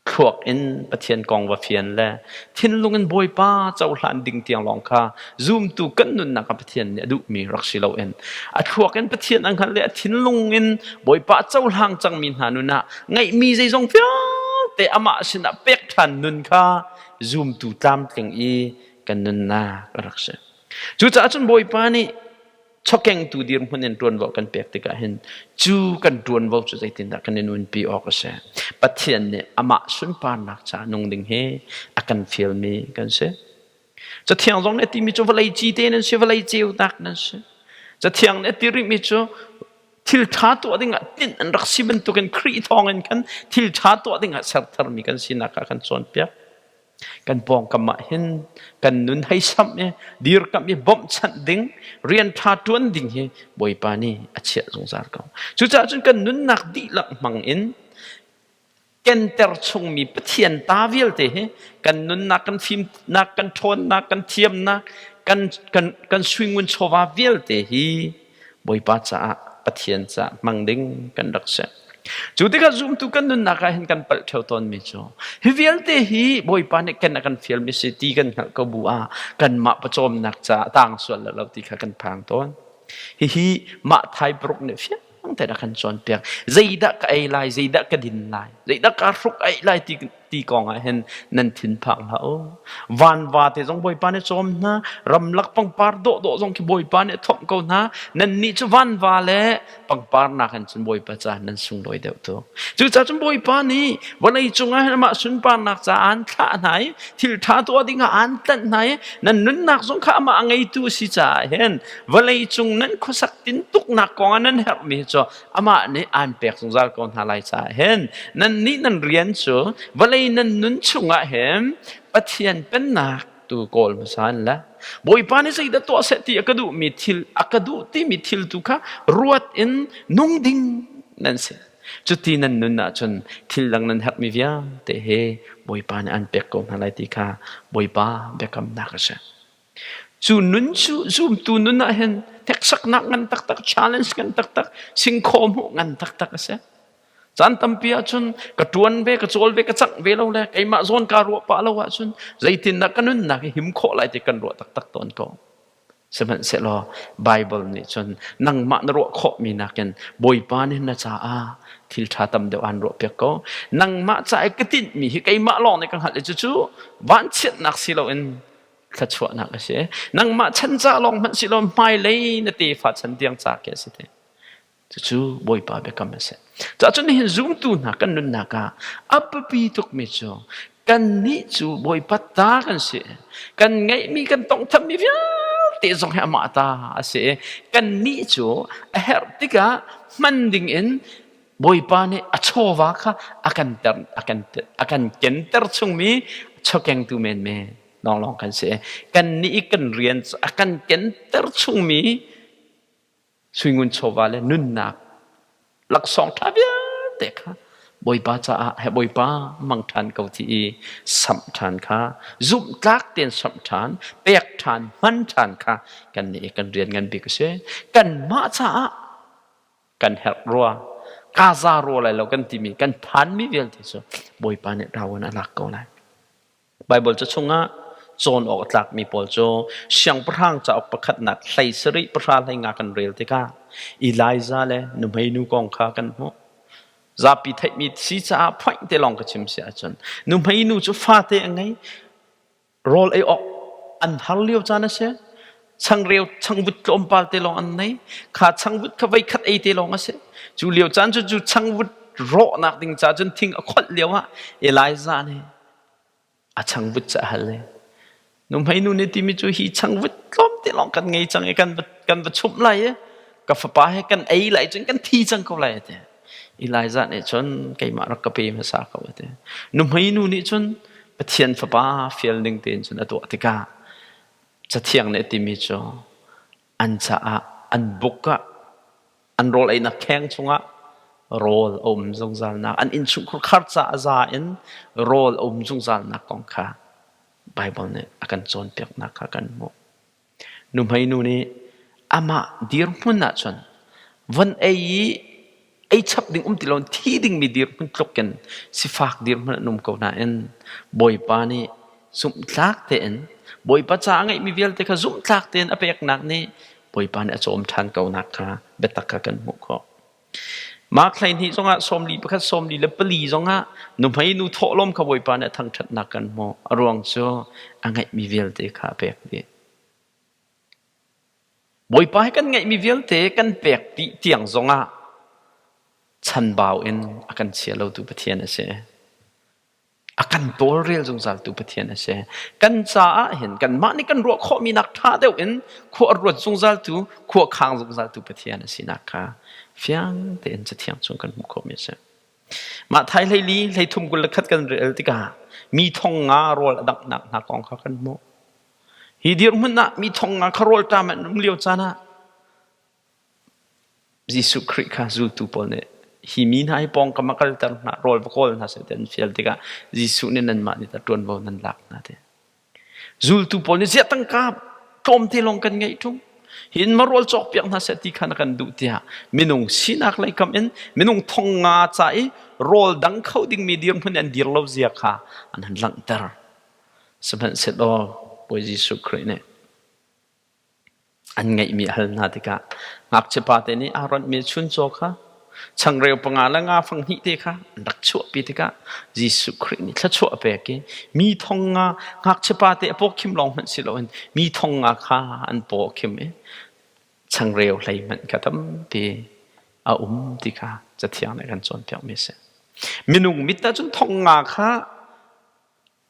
Thluak in Pathian kong va fian le thinlung in Bawipa cohlan ding tiang lawng kha zumtu kan nunnak ah Pathian nih a duhmi rak si loin a thluak in Pathian a hngalh le a thinlung in Bawipa a cohlang cangmi hna nun ah ngeihmi zeizong vialte amah sinah pek ṭhan nun kha zumtu tlamtling i kan nunnak a rak si. Cucaah cun Bawipa nih chawkengtu dirhmun in ṭuanvo kan pek tikah hin cu kan ṭuanvo cu zeitindah kan i nunpi awk a si. Pathian nih amah sunparnak caah nung ding hi a kan fialmi kan si. Cathiang zong nih a timi cu vawlei cite nan si, vawlei ceunak nan si. Cathiang nih a ti rihmi cu thil ṭha tuah dingah tinh an rak si bantukin Khrih thawngin khan thil ṭha tuah dingah ser tharmi kan sinak kha kan cawnpiak. Kan pawngkam ah hin kan nun hei samh i dirkamh i bawmhchanh ding, rian ṭha ṭuan ding hi Bawipa nih a chiah zungzal ko. Cucaah cun kan nunnak dihlak hmang in kenter chungmi Pathian ta vialte hi kan nunnak, kan fimnak, kan ṭhawnnak, kan thiamnak, kan, kan, kan suingun chawva vialte hi Bawipa caah Pathian caah hmang ding kan rak si. Cu tikah zumtu kan nunnak ah hin kan palh ṭheo tawnmi cu hi vialte hi Bawipa nih ken a kan fialmi si ti kan hngalh ko bu ah kanmah pawcawmnak caah taang sual lo ti kha kan phang tawn. Hihi mah thai paruk nih fiang tein a kan cawnpiak. Zeidah ka ei lai, zeidah ka din lai, zeidah kaa hruk ei lai ti ti kong ah hin nan thin phang hlah u. Vanva te zong Bawipa nih cawm hna, ramlak pangpar dawhdawh zong khi Bawipa nih thomh ko hna. Nannih cu vanva le pangpar nakin cun Bawipa caah nan sunglawi deuh tu. Cucaah cun Bawipa nih vawlei cungah hin amah sunparnak caah aan thlah hna i thil ṭha tuah dingah aan tlanh hna i nan nunnak zong kha amah a ngeitu a si caah hin vawlei cung nan khuasak tintuknak kong ah nan herhmi cu amah nih aan pek zungzal ko hna lai caah hin nannih nan rian cu vawlei nan nun chungah hin Pathian pennak tu kawl hmasa in le Bawipa nih zeidah tuah seh ti a ka duhmi thil a ka duh timi thil tu kha ruat in nung ding nan si. Cuti nan nun ahcun thil dang nan herhmi vialte he Bawipa nih an pek ko hna lai ti kha Bawipa biakamnak a si. Cu nun cu zumtu nun ah hin hneksaknak ngan taktak, challenge ngan taktak, singkhaw hmuh ngan taktak a si. Caan tampi ahcun ka ṭuan ve, ka cawl ve, ka cangh ve lo le keimah zawn kaa ruah pah lo ahcun zeitindah ka nunnak hi him khawh lai ti kan ruah taktak tawn ko. Sihmanhsehlaw Baibal nih cun nangmah na ruah khawhmi nakin Bawipa nih na caah thil ṭha tam deuh aan ruahpiak ko. Nangmah ca i ka tinhmi hi keimah lawng nih ka hngalh i cucu vanchiatnak si loin thluachuahnak a si. Nangmah chan ca lawng hmanh si lo hmailei na tefa chan tiang ca khi a si te. Cucu Bawipa biakam a si. Cahcun nihin zumtu hna kan nunnak ah a biapi tukmi cu kannih cu Bawipa ta kan si. Kan ngeihmi kan tonghthammi vialte zong hi amah ta a si. Kannih cu a herh tikah hman ding in Bawipa nih a chawva kha a kan ter a kan a kan kenter chungmi chawkengtu menmen lawnglawng kan si. Kannih i kan rian cu a kan kenter chungmi Suingun chawva le nunnak laksawng ṭha vialte kha Bawipa caah he Bawipa mang ṭhan ko ti i samh ṭhan kha zumhtlak tein samh ṭhan pek ṭhan hman ṭhan kha kan nih kan rian ngan bik a si. Kanmah caah kan herh rua kaa za rua lai lo kan timi kan phanmi vialte cu Bawipa nih rawan a lak ko lai. Baibal ca chungah cawn awk a tlakmi pawl cu Siangpahrang cauk pakhatnak hlei sarih pahra hlei nga kan rel tikah Elijah le nuhmeinu kong kha kan hmuh. Zapi theihmi si caah phoih te lawng ka chim si ahcun nuhmeinu cu fate a ngei rawl ei awk an har lio caan a si. Changreu changvut tlawmpal te lawng an nei. Kha changvut kha voi khat ei te lawng a si. Cu lio caan cu cu changvut rawhnak ding ca cun thing a kholh lio ah Elijah nih a changvut cu a hal i nuhmeinu nih timi cu hi changvut tlawmte lawng kan ngei cang i kan va kan va chumh lai i ka fapa he kan ei lai cun kan thi cang ko lai a ti. Elijah nih cun keimah rak ka pe hmasa ko a ti. Nuhmeinu nih cun Pathian fapa fial ning tein cun a tuah tikah Cathiang nih a timi cu an caah an buk ah an rawl einak kheng chungah rawl a um zungzalnak an innchungkhar khar ca a za in rawl a um zungzalnak kong kha Baibal nih a kan cawnpiaknak kha kan hmuh. Nuhmei nu nih amah dirhmun ahcun von ei i ei chap ding um ti lo thi dingmi dirhmun tluk in sifak dirhmun an um ko nain Bawipa nih zumhtlak tein Bawipa ca a ngeihmi vialte kha zumhtlak tein a peknak nih Bawipa nih a cawm ṭhan ko nak kha biatak kha kan hmuh khawh. Mark 12 zongah 41 44 zongah nuhmei nu thawhlawm kha Bawipa nih a thangṭhatnak kan hmuh. A ruang cu a ngeihmi vialte kha a pek dih. Bawipa hi kan ngeihmi vialte kan pek dih tiang zongah chanbau in a kan chia lotu Pathian a si. A kan tawlrel zungzaltu Pathian a si. Kan caah hin kanmah nih kan ruah khawhmi nak ṭha deuh in khua a ruat zungzaltu, khua khang zungzaltu Pathian a sinak kha fiang tein Cathiang chung kan hmuh khawhmi a si. Mah thai hleili hleithum 21 kan rel tikah mi thong nga rawl a danghnak hna kong kha kan hmuh. Hi dirhmun ah mi thong nga kha rawl ṭam an um lio caan ah Jesuh Khrih kha zultu pawl nih hi mi hna hi pawngkam ah kalter hna, rawl va kawl hna seh ti an fial tikah Jesuh nih nanmah nih tah ṭuanvo nan lak hna ti. Zultu pawl nih ziah tangka tlawmte lawng kan ngeih ṭung. Hin ma rawl cawkpiak hna seh ti kha na kan duh tiah minung sinak lei kam in minung thong nga ca i rawl dang kho dingmi dirhmun an dir lo zia kha an han langhter. Sihmanhsehlaw Bawi Jesuh Khrih nih An ngeihmi a hal hna tikah ngakchiapa te nih aa ronhmi chuncaw kha changreu panga le nga fang hnih te kha an rak chuahpi tikah Jesuh Khrih nih thluachuah a pek i mi thong nga ngakchiapa te a paw khim lawng hmanh si loin mi thong nga kha an paw a khim i changreu hlei hmanh kha tampi a um ti kha Cathiang nih a kan cawnpiakmi a si. Minung mit ahcun thong nga kha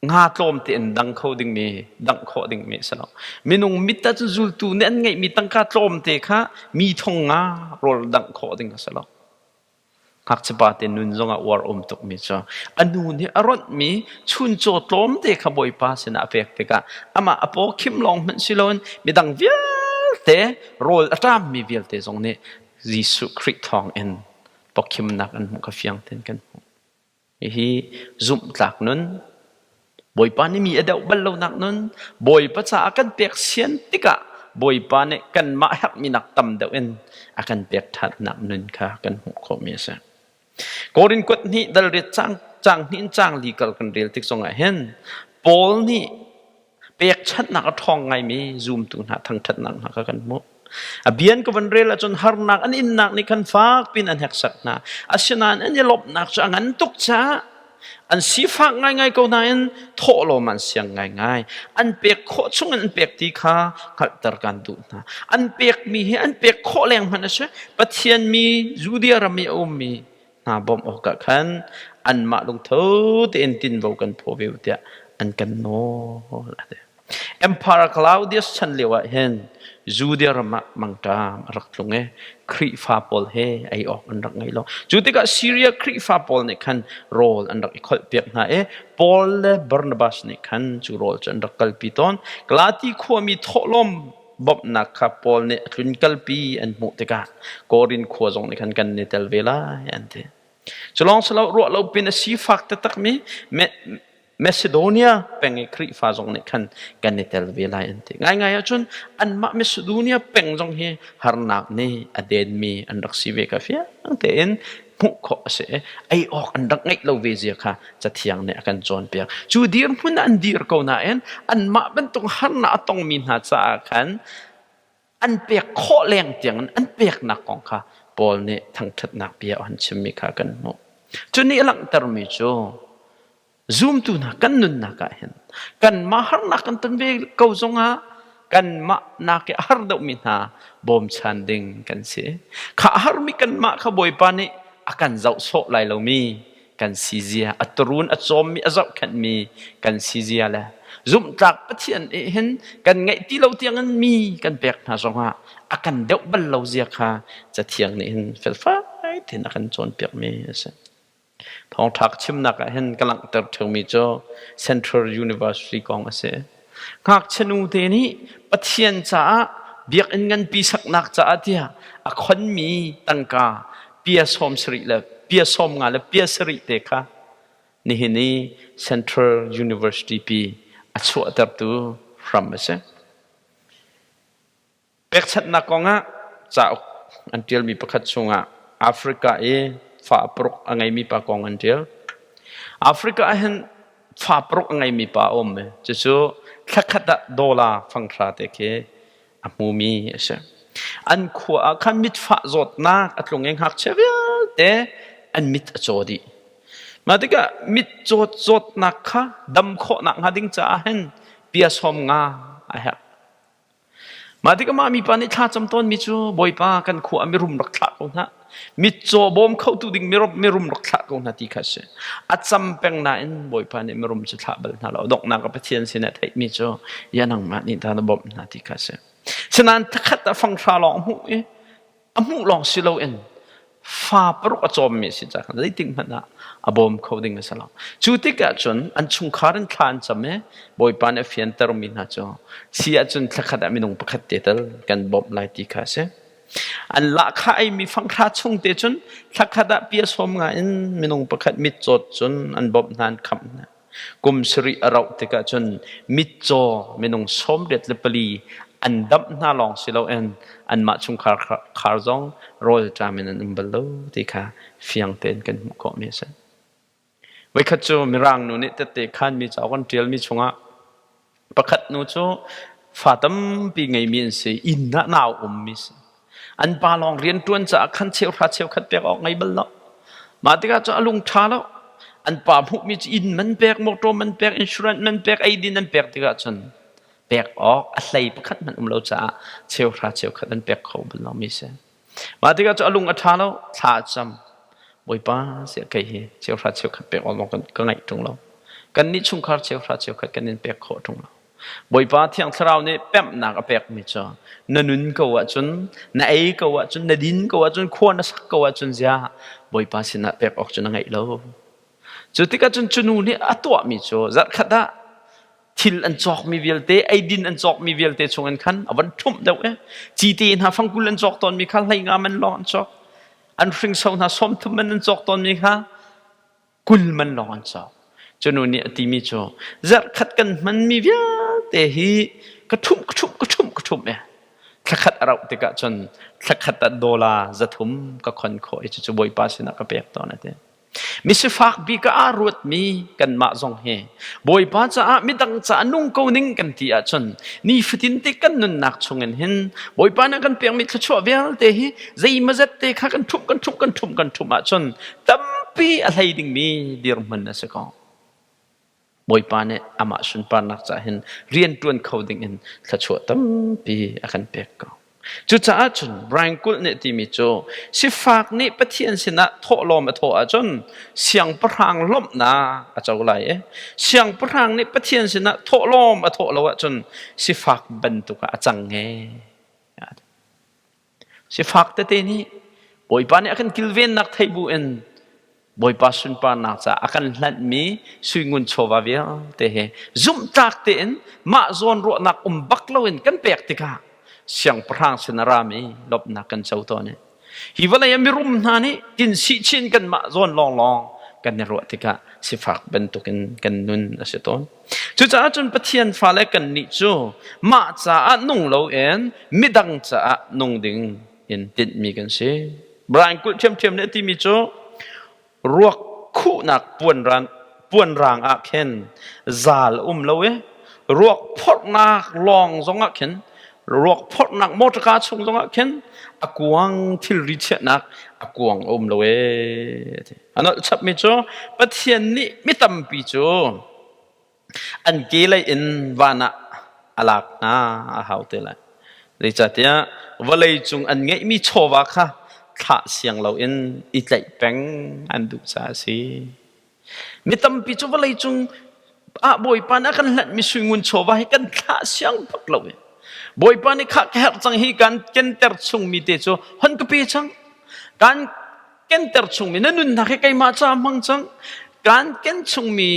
nga tlawm tein dang kho dingmi dangh khawh dingmi a si lo minung mit ah cun zultu nih an ngeihmi tangka tlawmte kha mi thong nga rawl dangh khawh ding a si lo ngakchiapa te nun zongah uar um tukmi cu a nu nih a ronhmi chuncaw tlawmte kha bawipa sinah a pek tikah amah a paw khim lawng hmanh si loin midang vialte rawl a ṭammi vialte zong nih Jesuh Khrih thawng in pawkhimnak an hmuh kha fiang tein kan hmuh. Hihi zumhtlak nun. Bawipa nih mi a deuh bal lonak nun Bawipa caah kan pek sian tikah Bawipa nih kanmah herhmi nak tam deuh in a kan pek ṭhannak nun kha kan hmuh khawhmi a si. Korin kuat hnih dal riat cang cang hnih in cang li kal kan rel tik zongah hin Paul nih pekchanhnak a ṭhawng ngaimi zumtu hna thangṭhatnak hna kha kan hmuh. A bian ka van rel ahcun harnak an innak nih khan fak pin an heksak hna. Asinain an i lawmhnak cu a ngan tuk caah an sifak ngaingai ko nain thawhlawm an siang ngaingai. An pek khawh chung in an pek ti kha hngalhter kan duh hna. An pekmi hi an pek khawh leng hmanh a si. Pathian mi Judea ram i a ummi hna bawmh awkah khan anmah lungtho tein tinvo kan phaw ve u tiah an kan nawl a ti. Emperor Claudius chan lio ah hin Judea ram ah mangṭam a rak tlung i Khrihfa pawl he ei awk an rak ngei lo. Cu tikah Syria Khrihfa pawl nih khan rawl an rak i kholhpiak hna i Paul le Barnabas nih khan cu rawl cu an rak kalpi tawn. Galati khuami thawhlawm bawmhnak kha Paul nih a tlunkalpi an hmuh tikah Korin khua zong nih khan kan i tel ve lai an ti. Cu lawng si lo ruah lo pin a sifak taktakmi Macedonia peng i Khrihfa zong nih khan kan i tel ve lai an ti. Ngaingai ahcun anmah Macedonia peng zong hi harnak nih a denmi an rak si ve kha fiang tein hmuh khawh a si i ei awk an rak ngeih lo ve zia kha Cathiang nih a kan cawnpiak. Cu dirhmun ah an dir ko nain anmah bantuk harnak a tongmi hna caah khan an pek khawh leng tiangin an peknak kong kha Paul nih thangṭhatnak bia a hun chimmi kha kan hmuh. Cu nih a langhtermi cu Zumtu hna kan nunnak ah hin kanmah harnak kan ton ve ko zongah kanmah nak i a har deuhmi hna bawmchan ding kan si. Kha a harmi kanmah kha Bawipa nih a kan zoh sawh lai lomi kan si zia, a turun a cawmmi a zohkhenhmi kan si zia le zumhtlak Pathian nih hin kan ngeih ti lo tiangin mi kan pek hna zongah a kan deuh bal lo zia kha Cathiang nih hin felfai tein a kan cawnpiakmi a si. Thawngṭha ka chimnak ah hin ka langhter ṭheumi cu Central University kong a si. Ngakchia nute nih Pathian caah biakinn nganpi saknak caah tiah a khonmi tangka pia sawm sarih le pia sawm nga le pia sarih te kha nihin i Central University pi a chuahtertu hram a si. Pekchanhnak kongah cauk an ṭialmi pakhat chungah Africa i fa paruk a ngeimi pa kong an ṭial. Africa ah hin fa paruk a ngeimi pa a um i cucu thlakhat ah dollar fanghra te khi a hmumi a si. An khua ah khan mitfah zawtnak a tlung i ngakchia vialte an mit a caw dih. Mah tikah mitcawt zawtnak kha dam khawhnak hnga ding caah hin pia sawm nga a herh. Mah tikah mah mipa nih thla cam tawnmi cu Bawipa kan khua ah mirum rak thlah ko hna. Mitcaw bawm khotu ding mirum rak thlah ko hna ti kha a si. A cam peng nain Bawipa nih mirum cu thlah bal hna lo. Donghnak ah Pathian sinah theihmi cu ya nangmah nih ta na bawmh hna ti kha a si. Sinain thakhat ah fanghra lawng a hmuh i a hmuh lawng si loin fa paruk a cawmmi a si caah khan zeitik hmanh ah a bawm kho ding a si lo. Cu tikah cun an chungkhar in thla an cam i Bawipa nih a fiantermi hna cu si ahcun thlakhat ah minung pakhat te tal kan bawmh lai ti kha a si. An lahkhah eimi fanghra chung te cun thlakhat ah pia sawm nga in minung pakhat mitcawt cun an bawmh hna an khamh hna. Kum sarih a rauh tikah cun mitcaw minung 84 an damh hna lawng si loin anmah chungkhar khar zong rawlṭam in an um bal lo ti kha fiang tein kan hmuh khawhmi a si. Voikhat cu Mirang nu nih tette khanmi cauk an ṭialmi chungah Pakhat nu cu fa tampi ngeimi an si. Inn ah nau ummi si. An pa lawng rianṭuan caah khan cheuhra cheukhat pek awk ngei bal lo. Mah tikah cun a lung ṭha lo. An pa hmuhmi cu inn man pek, motor man pek, insurance man pek, eidin an pek tikah cun pek awk a hlei pakhat hmanh um lo caah cheuhra cheukhat an pek kho bal lomi si. Mah tikah cu a lung a ṭha lo, thla a cam. Bawipa, siah kei hi cheuhra cheukhat pek awk lawng ka ngaih ṭung lo. Kannih chungkhar cheuhra cheukhat kan in pek khawh ṭung lo. Bawipa Thiang Thlarau nih pemhnak a pekmi cu na nun ko ahcun, na ei ko ahcun, na din ko ahcun, khua na sak ko ahcun ziah Bawipa sinah pek awk cu na ngeih lo. Cu tikah cun cu nu nih a tuahmi cu zarhkhat ah thil an cawkmi vialte eidin an cawkmi vialte chungin khan a van ṭhumh deuh i cite hna fangkul an cawk tawnmi kha hlei nga man lawng an cawk an hringso hna 30 man an cawk tawnmi kha 20 man lawng an cawk. Cu nu nih a timi cu zarhkhat kan hmanmi vialte hi ka ṭhumh ka ṭhumh ka ṭhumh ka ṭhumh e. Thlakhat a rauh tikah cun thlakhat ah dollar 300 ka khon khawh i cucu Bawipa sinah ka pek tawn a ti. Misifak bik ah aa ruatmi kanmah zong hi Bawipa caah midang caah nung ko ning kan ti ahcun nifatin te kan nunnak chungin hin Bawipa nih a kan pekmi thluachuah vialte hi zeimazet te kha kan ṭhumh kan ṭhumh kan ṭhumh kan ṭhumh ahcun tampi a hlei dingmi dirhmun a si ko. Bawipa nih amah sunparnak caah hin rian ṭuan kho dingin thluachuah tampi a kan pek ko. Cucaah cun Brian Kulh nih timi cu sifak nih Pathian sinah thawhlawm a thawh ahcun siangpahrang lawmhnak a co lai i siangpahrang nih Pathian sinah thawhlawm a thawh lo ahcun sifak bantuk ah a cang nge. Sifak tete nih Bawipa nih a kan kilvennak theih bu in Bawipa sunparnak caah a kan hlanhmi suingun chawva vialte he zumhtlak tein mah zawn ruahnak um bak loin kan pek tikah siangpahrang sin a rami lawmhnak kan co tawn i hi vawlei ah mirum hna nih tin sih chin kanmah zawn lawnglawng kan i ruah tikah sifak bantukin kan nun a si tawn. Cucaah cun Pathian fale kannih cu mah caah nung loin midang caah nung ding in tinhmi kan si. Brian kulh ṭhiamṭhiam nih a timi cu ruak khuhnak puanrang ah khin zal um lo i ruak phorhnak lawng zongah khin ruak phorhnak motorka chung zongah khin a kuang thilri chiahnak a kuang a um lo ee. A nolh chapmi cu Pathian nih mi tampi cu an ke lei in van ah a lak hna a hau te lai. Zeicahtiah vawlei cung an ngeihmi chawva kha thlah siang loin i tlaih peng an duh caah a si. Mi tampi cu vawlei cung ah Bawipa nih a kan hlanhmi suingun chawva hi kan thlah siang bak lo i Bawipa nih khah ka herh cang hi kan kenter chungmi te cu hon ka pe cang. Kan kenter chungmi na nunnak hi keimah caah hmang cang. Kan ken chungmi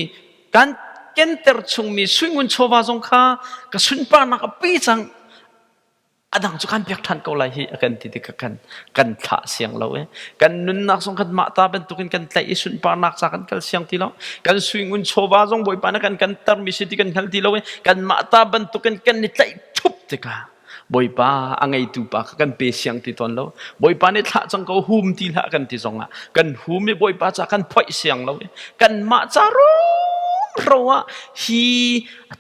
kan kenter chungmi suingun chawva zong kha ka sunparnak a pe cang. A dang cu kan pek ṭhan ko lai hi a kan ti tikah kan kan thlah siang lo i kan nunnak zong kan mah ta bantukin kan tlaih i sunparnak ca kan kal siang ti lo. Kan suingun chawva zong Bawipa nih kan kan tarmi si ti kan hngal ti lo i kanmah ta bantukin kan i tlaih ṭhup tikah Bawipa a ngeitu pa kha kan pe siang ti tawn lo. Bawipa nih thlah cang ko hum ti hlah kan ti zongah kan hum i Bawipa ca kan phoih siang lo i kanmah ca rumro ah hi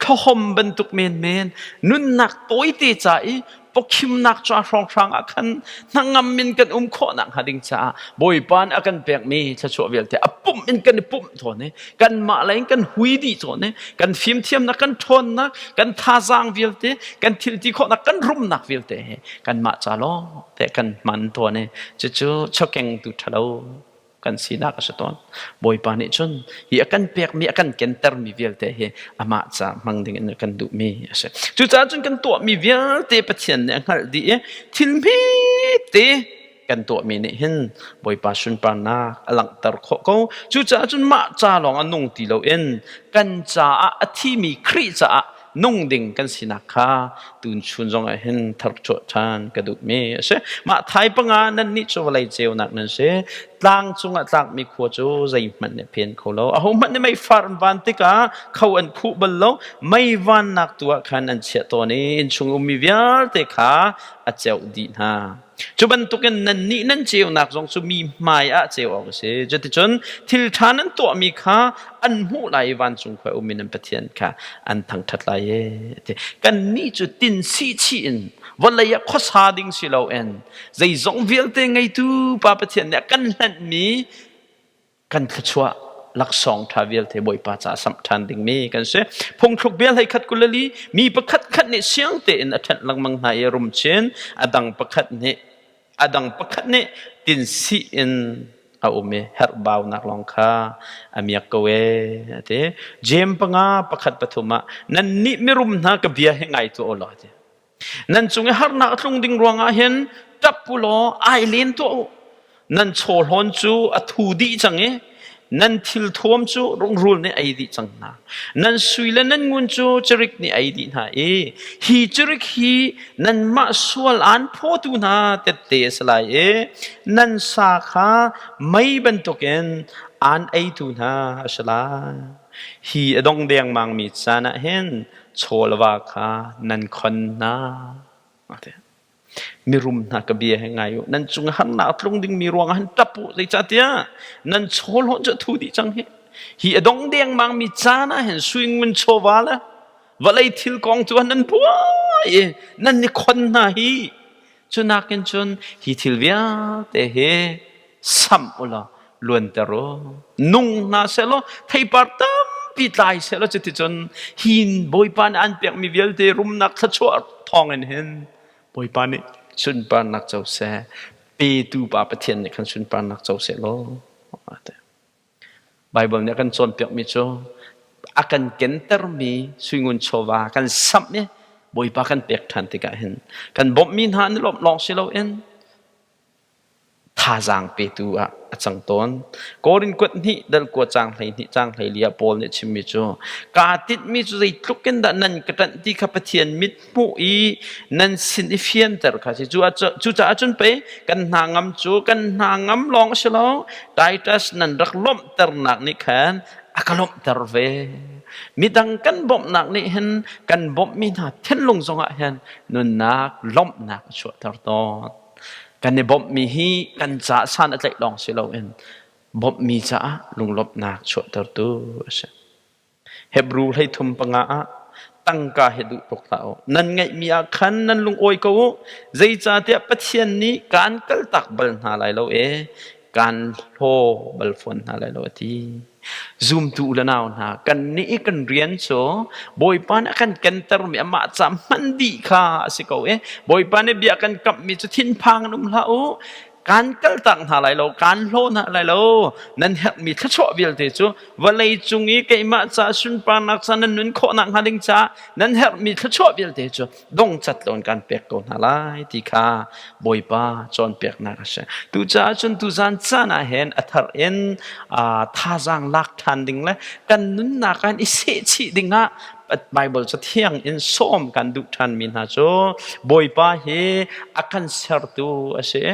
thlahom bantuk menmen nunnak tawite ca i pawkhimnak ca hrawnghrang ah khan hnangam in kan um khawh nak hnga ding caah Bawipa nih a kan pekmi thluachuah vialte a pumh in kan i pumh tawn i kanmah lei in kan hui dih tawn i kan fimthiamnak kan ṭhawnnak kan thazaang vialte kan thilti khawhnak kan rumnak vialte he kanmah ca lawng te kan hman tawn i cucu chawkengtu ṭhalo kan sinak a si tawn. Bawipa nih cun hi a kan pekmi a kan kentermi vialte hi amah ca hmang ding in a kan duhmi a si. Cucaah cun kan tuahmi vialte Pathian nih a hngalh dih i thil hmete kan tuahmi nih hin Bawipa sunparnak a langhter khawh ko. Cucaah cun mah ca lawng a nung ti loin kan caah a thimi Khrih caah nung ding kan sinak kha tun chun zong ah hin tharchuah ṭhan ka duhmi a si. Mah thai panga nannih cu vawlei ceunak nan si. Tlang cungah tlakmi khua cu zeihmanh nih phen kho lo. Ahohmanh nih meifar an van tikah kho an khuh bal lo. Mei vannak tu ah khan an chiah tawn i innchung ummi vialte kha a ceuh dih hna. Cu bantukin nannih nan ceunak zong cu mi hmai ah ceu awk a si. Cuticun thil ṭha nan tuahmi kha an hmuh lai i vancung khua ummi nan Pathian kha an thangṭhat lai e. Ti. Kannih cu tin sihchih in vawlei ah khuasa ding si loin zeizong vialte ngeitu Pa Pathian nih a kan hlanhmi kan thluachuah laksawng ṭha vialte Bawipa caah samh ṭhan dingmi kan si. Phungthluk bia hlei khat 22 mi pakhat khat nih siang tein a ṭhenh lengmang hna i rum chin a dang pakhat nih a dang pakhat nih tinsih in a um i herhbaunak lawng kha a miak ko e a ti. Jeim 5 1 3 ah nannih mirum hna ka bia hi ngai tuah u law a ti. Nan cung i harnak a tlung ding ruangah hin ṭap u law ai len tuah u. Nan chawhlawn cu a thu dih cang i nan thilthuam cu rungrul nih ei dih cang hna. Nan sui le nan ngun cu cirik nih ei dih hna i hi cirik hi nanmah sual aan phawtu hna tette a si lai i nan sa kha mei bantukin aan eitu hna a si lai. Hi a dong dengmangmi caan ah hin chaw le va kha nan khon hna. Mirum hna ka bia he ngai u. Nan cung harnak a tlung dingmi ruangah han ṭap u. Zeicahtiah nan chaw hlawh cu a thu dih cang hi. Hi a dong dengmangmi caan ah hin sui ngun chawva le vawlei thil kong cu nan buai i nan i khon hna hi. Cu nakin cun hi thil vialte hi samh u law luanter u. Nung hna sehlaw theipar tampi tlai sehlaw cuticun hi Bawipa nih an pekmi vialte rumnak thluachuah thawngin hin Bawipa nih sunparnak co seh. Petu Pa Pathian nih khan sunparnak co seh law. Baibal nih a kan cawnpiakmi cu a kan kentermi suingun chawva kan samh i Bawipa kan pek ṭhan tikah hin kan bawmhmi hna an i lawmh lawng si loin thazaang petu ah a cang tawn. Korin kuat hnih dal kua caang 12 caang 14 ah Paul nih a chimmi cu kaa tinhmi cu zeitluk in dah nan ka ṭanh ti kha Pathian mit hmuh i nan sin i fianter kha si. Cucaah cun pei kan hna ngam cu kan hna ngam lawng a si lo. Titus nan rak lawmhternak nih khan a ka lawmhter ve. Midang kan bawmhnak nih hin kan bawmhmi hna thinlung zongah hin nunnak lawmhnak a chuahter tawn. Kan i bawmhmi hi kan caah san a tlaih lawng si loin bawmhmi caah lunglawmhnak chuahtertu a si. Hebru 35 ah tangka hi duh tuk hlah u. Nan ngeihmi ah khan nan lungawi ko u. Zeicahtiah Pathian nih kaan kaltak bal hna lai lo e, kaan hlaw bal fawn hna lai lo a ti. Zumtu u le nau hna, kannih i kan rian cu Bawipa nih a kan kentermi amah ca hman dih kha a si ko e. Bawipa nih bia kan kamhmi cu thinphang in um hlah u. Kaan kaltak hna lai lo, kaan hlaw hna lai lo. Nan herhmi thluachuah vialte cu vawlei cung i keimah ca sunparnak ca nan nun khawh nakhnga ding caah nan herhmi thluachuah vialte cu dongcat loin kaan pek ko hna lai ti kha Bawipa cawnpiaknak a si. Tucaah cun tuzan caan ah hin a thar in thazaang lak ṭhan ding le kan nunnak ah i sehchih ding ah Baibal cathiang in sawm kan duh ṭhanmi hna cu Bawipa hi a kan sertu a si,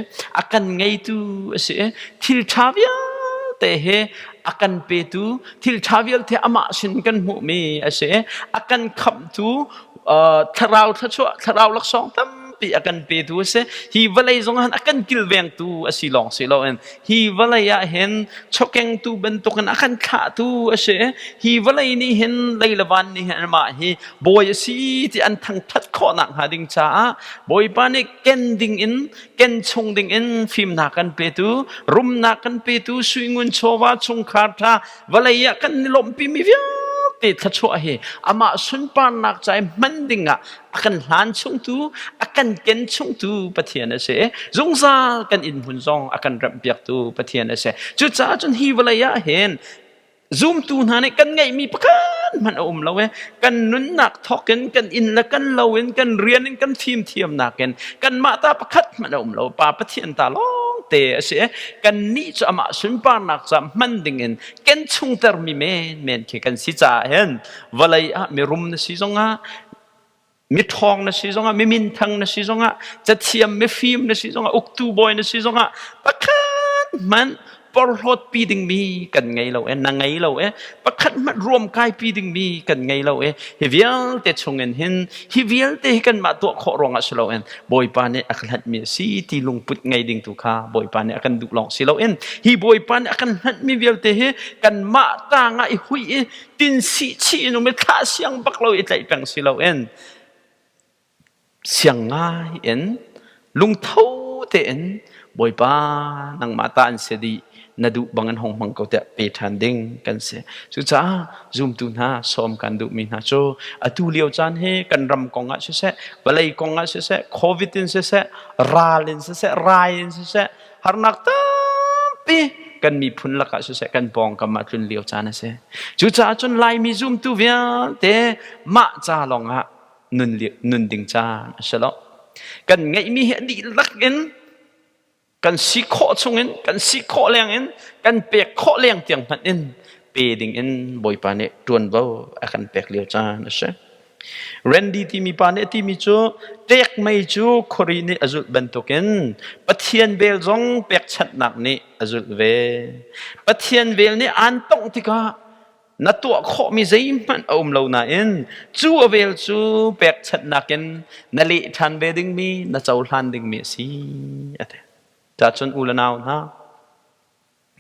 a kan ngeitu a si, thil ṭha vialte hi a kan petu, thil ṭha vialte amah sin kan hmuhmi a si, a kan khamhtu, thlarau thluachuah, thlarau laksawng tampi a kan petu a si. Hi vawlei zong ah a kan kilvengtu a si lawng si loin hi vawlei ah hin chawkengtu bantukin a kan thlahtu a si. Hi vawlei nih hin lei le van nih hin amah hi bawi a si ti an thangṭhat khawh nakhnga ding caah Bawipa nih ken ding in ken chung ding in fimnak kan petu, rumnak kan petu, suingun chawva chungkhar ṭha vawlei ah kan i lawmhpimi vialte thluachuah hi amah sunparnak ca i hman ding ah a kan hlan chungtu, a kan ken chungtu Pathian a si. Zungzal kan inn hmun zong a kan remhpiaktu Pathian a si. Cucaah cun hi vawlei ah hin zumtu hna nih kan ngeihmi pakhat hmanh a um lo e. Kan nunnak thawk in kan inn le kan lo in kan rian in kan fimthiamnak in kanmah ta pakhat hmanh a um lo. Pa Pathian ta lawng te a si. Kan nih cu amah sunparnak ca hman ding in ken chungtermi menmen khi kan si caah hin vawlei ah mirum na si zongah miṭhawng na si zongah mi minthang na si zongah cathiam mifim na si zongah uktu bawi na si zongah pakhat hmanh porhlawt pi dingmi kan ngei lo e na ngei lo e pakhat hmanh ruamkai pi dingmi kan ngei lo e hi vialte chungin hin hi vialte hi kanmah tuah khawh ruangah si loin Bawipa nih a kan hlanhmi a si ti lungput ngei ding tu kha Bawipa nih a kan duh lawng si loin hi Bawipa nih a kan hlanhmi vialte hi kanmah tangah i hui i tin sih chih in um i thlah siang bak lo i tlaih peng si loin siang ngai in lungtho tein Bawipa nangmah ta an si dih na duh bang in hong hmang ko tiah pe ṭhan ding kan si. Cucaah zumtu hna sawm kan duhmi hna cu atu lio caan hi kan ram kong ah siseh, vawlei kong ah siseh, COVID in siseh, ral in siseh, rai in siseh, harnak tampi kan miphun lakah siseh kan pawngkam ah tlun lio caan a si. Cucaah cun Laimi zumtu vialte mah ca lawngah nun, nun ding caan a si lo. Kan ngeihmi hi a dihlak in kan si khawh chungin kan si khawh leng in kan pek khawh leng tiang hmanh in pe ding in Bawipa nih ṭuanvo a kan pek lio caan a si. Randy timi pa nih a timi cu ṭek mei cu khuari nih a zulh bantukin Pathian vel zong pekchanhnak nih a zulh ve. Pathian vel nih aan tongh tikah Na tuah khawhmi zeihmanh a um lo nain cu a vel cu pekchanhnak in na leh ṭhan ve dingmi, na cohlan dingmi a si, a ti. Cacun u le nau hna,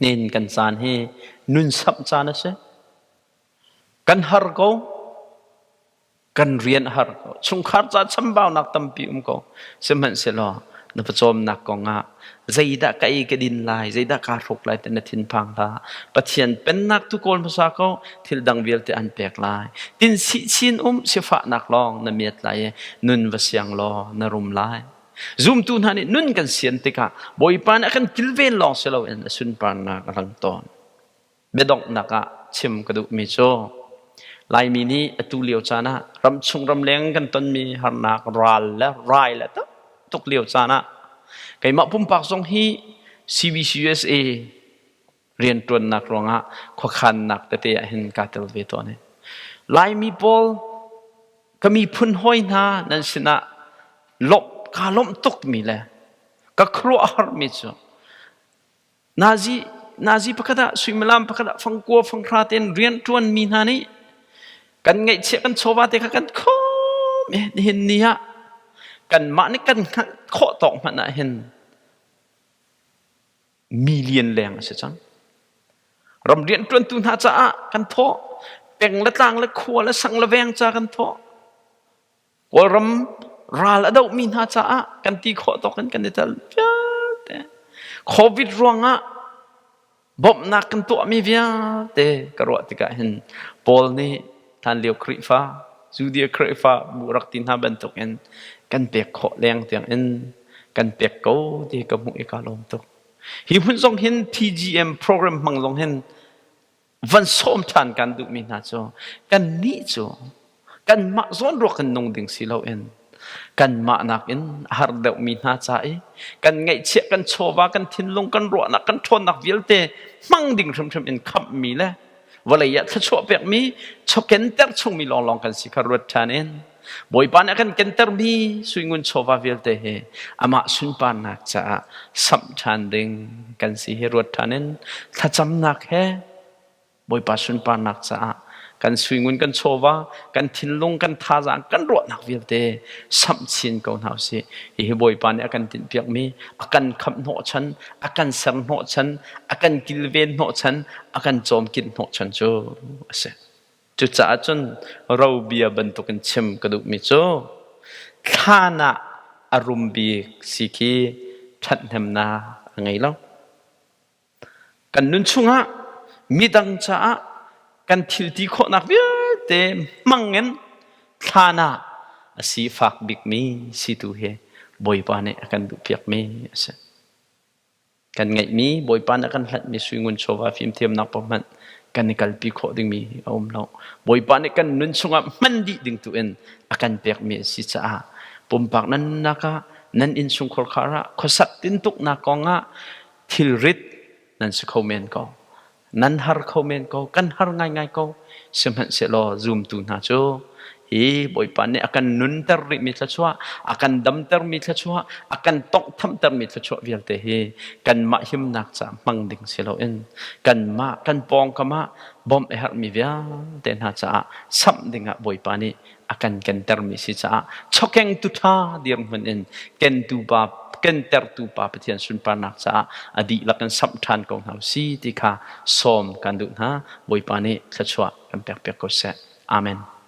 nin kan caan hi nun samh caan a si. Kan har ko. Kan rian a har ko. Chungkhar ca chambaunak tampi um ko. Sihmanhsehlaw na pawcawmnak kong ah zeidah ka ei ka din lai, zeidah kaa hruk lai ti na thinphang hlah. Pathian pennak tu kawl hmasa ko, thil dang vialte an pek lai. Tin sih chin um sifahnak lawng na miat lai i nun va siang law na rum lai. Zumtu hna nih nun kan sian tikah Bawipa nih a kan kilven lawng si loin a sunparnak a lang tawn. Biadonghnak ah chim ka duhmi cu Laimi nih atu lio caan ah ramchung ramleng kan tonmi harnak ral le rai le tuk lio caan ah keimah pumpak zong hi CBCUSA rianṭuannak ruangah khuakhannak tete ah hin kaa tel ve tawn i Laimi pawl ka miphun hawi hna nan sinah lawmh kaa lawmh tukmi le ka khuaruahharmi cu Nazi nazi pakhat ah suimilam pakhat ah fangkua fanghra tein rianṭuan mi hna nih kan ngaihchiah kan chawva te kha kan khawm i nihin ni ah kanmah nih kan hngalh khawh tawk hmanh ah hin million leng a si cang. Ram rianṭuantu hna caah kan thawh, peng le tlang le khua le sang le veng ca kan thawh. Kawlram ral a dohmi hna caah kan ti khawh tawk in kan i tel vialte. Covid ruangah bawmhnak kan tuahmi vialte ka ruah tikah hin Paul nih hlanlio Khrihfa, Judea Khrihfa bu rak ti hna bantukin kan pek khawh leng tiang in kan pek ko ti ka hmuh i kaa lawm tuk. Hi hmun zong hin TGM program hmang zong hin van sawm ṭhan kan duhmi hna cu kannih cu kanmah zawnruak kan nung ding si loin kanmah nakin a har deuhmi hna ca i kan ngaihchiah kan chawva kan thinlung kan ruahnak kan ṭhawnnak vialte hmang ding hrimhrim in khamhmi le vawlei ah thluachuah pekmi chawkenter chungmi lawnglawng kan si kha ruat ṭhan in Bawipa nih a kan kentermi suingun chawva vialte hi amah sunparnak caah samh ṭhan ding kan si hi ruat ṭhan in thlacamnak he Bawipa sunparnak caah kan suingun kan chawva kan thinlung kan thazaang kan ruahnak vialte samh chin ko hna usih. Hihi Bawipa nih a kan tinhpiakmi a kan khamh hnawhchan a kan ser hnawhchan a kan kilven hnawhchan a kan cawmkinh hnawhchan cu a si. Cucaah cun robia bantukin chim ka duhmi cu thlan ah a rum bik si khi ṭhathnemnak a ngei lo. Kan nun chungah midang caah kan thil ti khawhnak vialte hmang in thlan ah a sifak bikmi si tu hi Bawipa nih a kan duhpiakmi a si. Kan ngeihmi Bawipa nih a kan hlanhmi suingun chawva fimthiamnak paoh hmanh kan i kalpi khawh dingmi a um lo. Bawipa nih kan nun chungah hman dih ding tu in a kan pekmi a si caah pumpak nan nunnak ah nan innchungkhar khar ah khuasak tintuknak kong ah thilrit nan si kho men ko. Nan har kho men ko, kan har ngaingai ko. Sihmanhsehlaw zumtu hna cu hi Bawipa nih a kan nunter rihmi thluachuah, a kan damtermi thluachuah, a kan tawnghthamtermi thluachuah vialte hi kanmah himnak caah hmang ding si loin kanmah kan pawngkam ah bawmh a herhmi vialte hna caah samh dingah Bawipa nih a kan kentermi si caah chawkengtu ṭha dirhmun in kentu pa kentertu pa Pathian sunparnak caah a dihlak in samh ṭhan ko hna si ti kha sawm kan duh hna. Bawipa nih thluachuah kan pekpiak ko seh. Amen.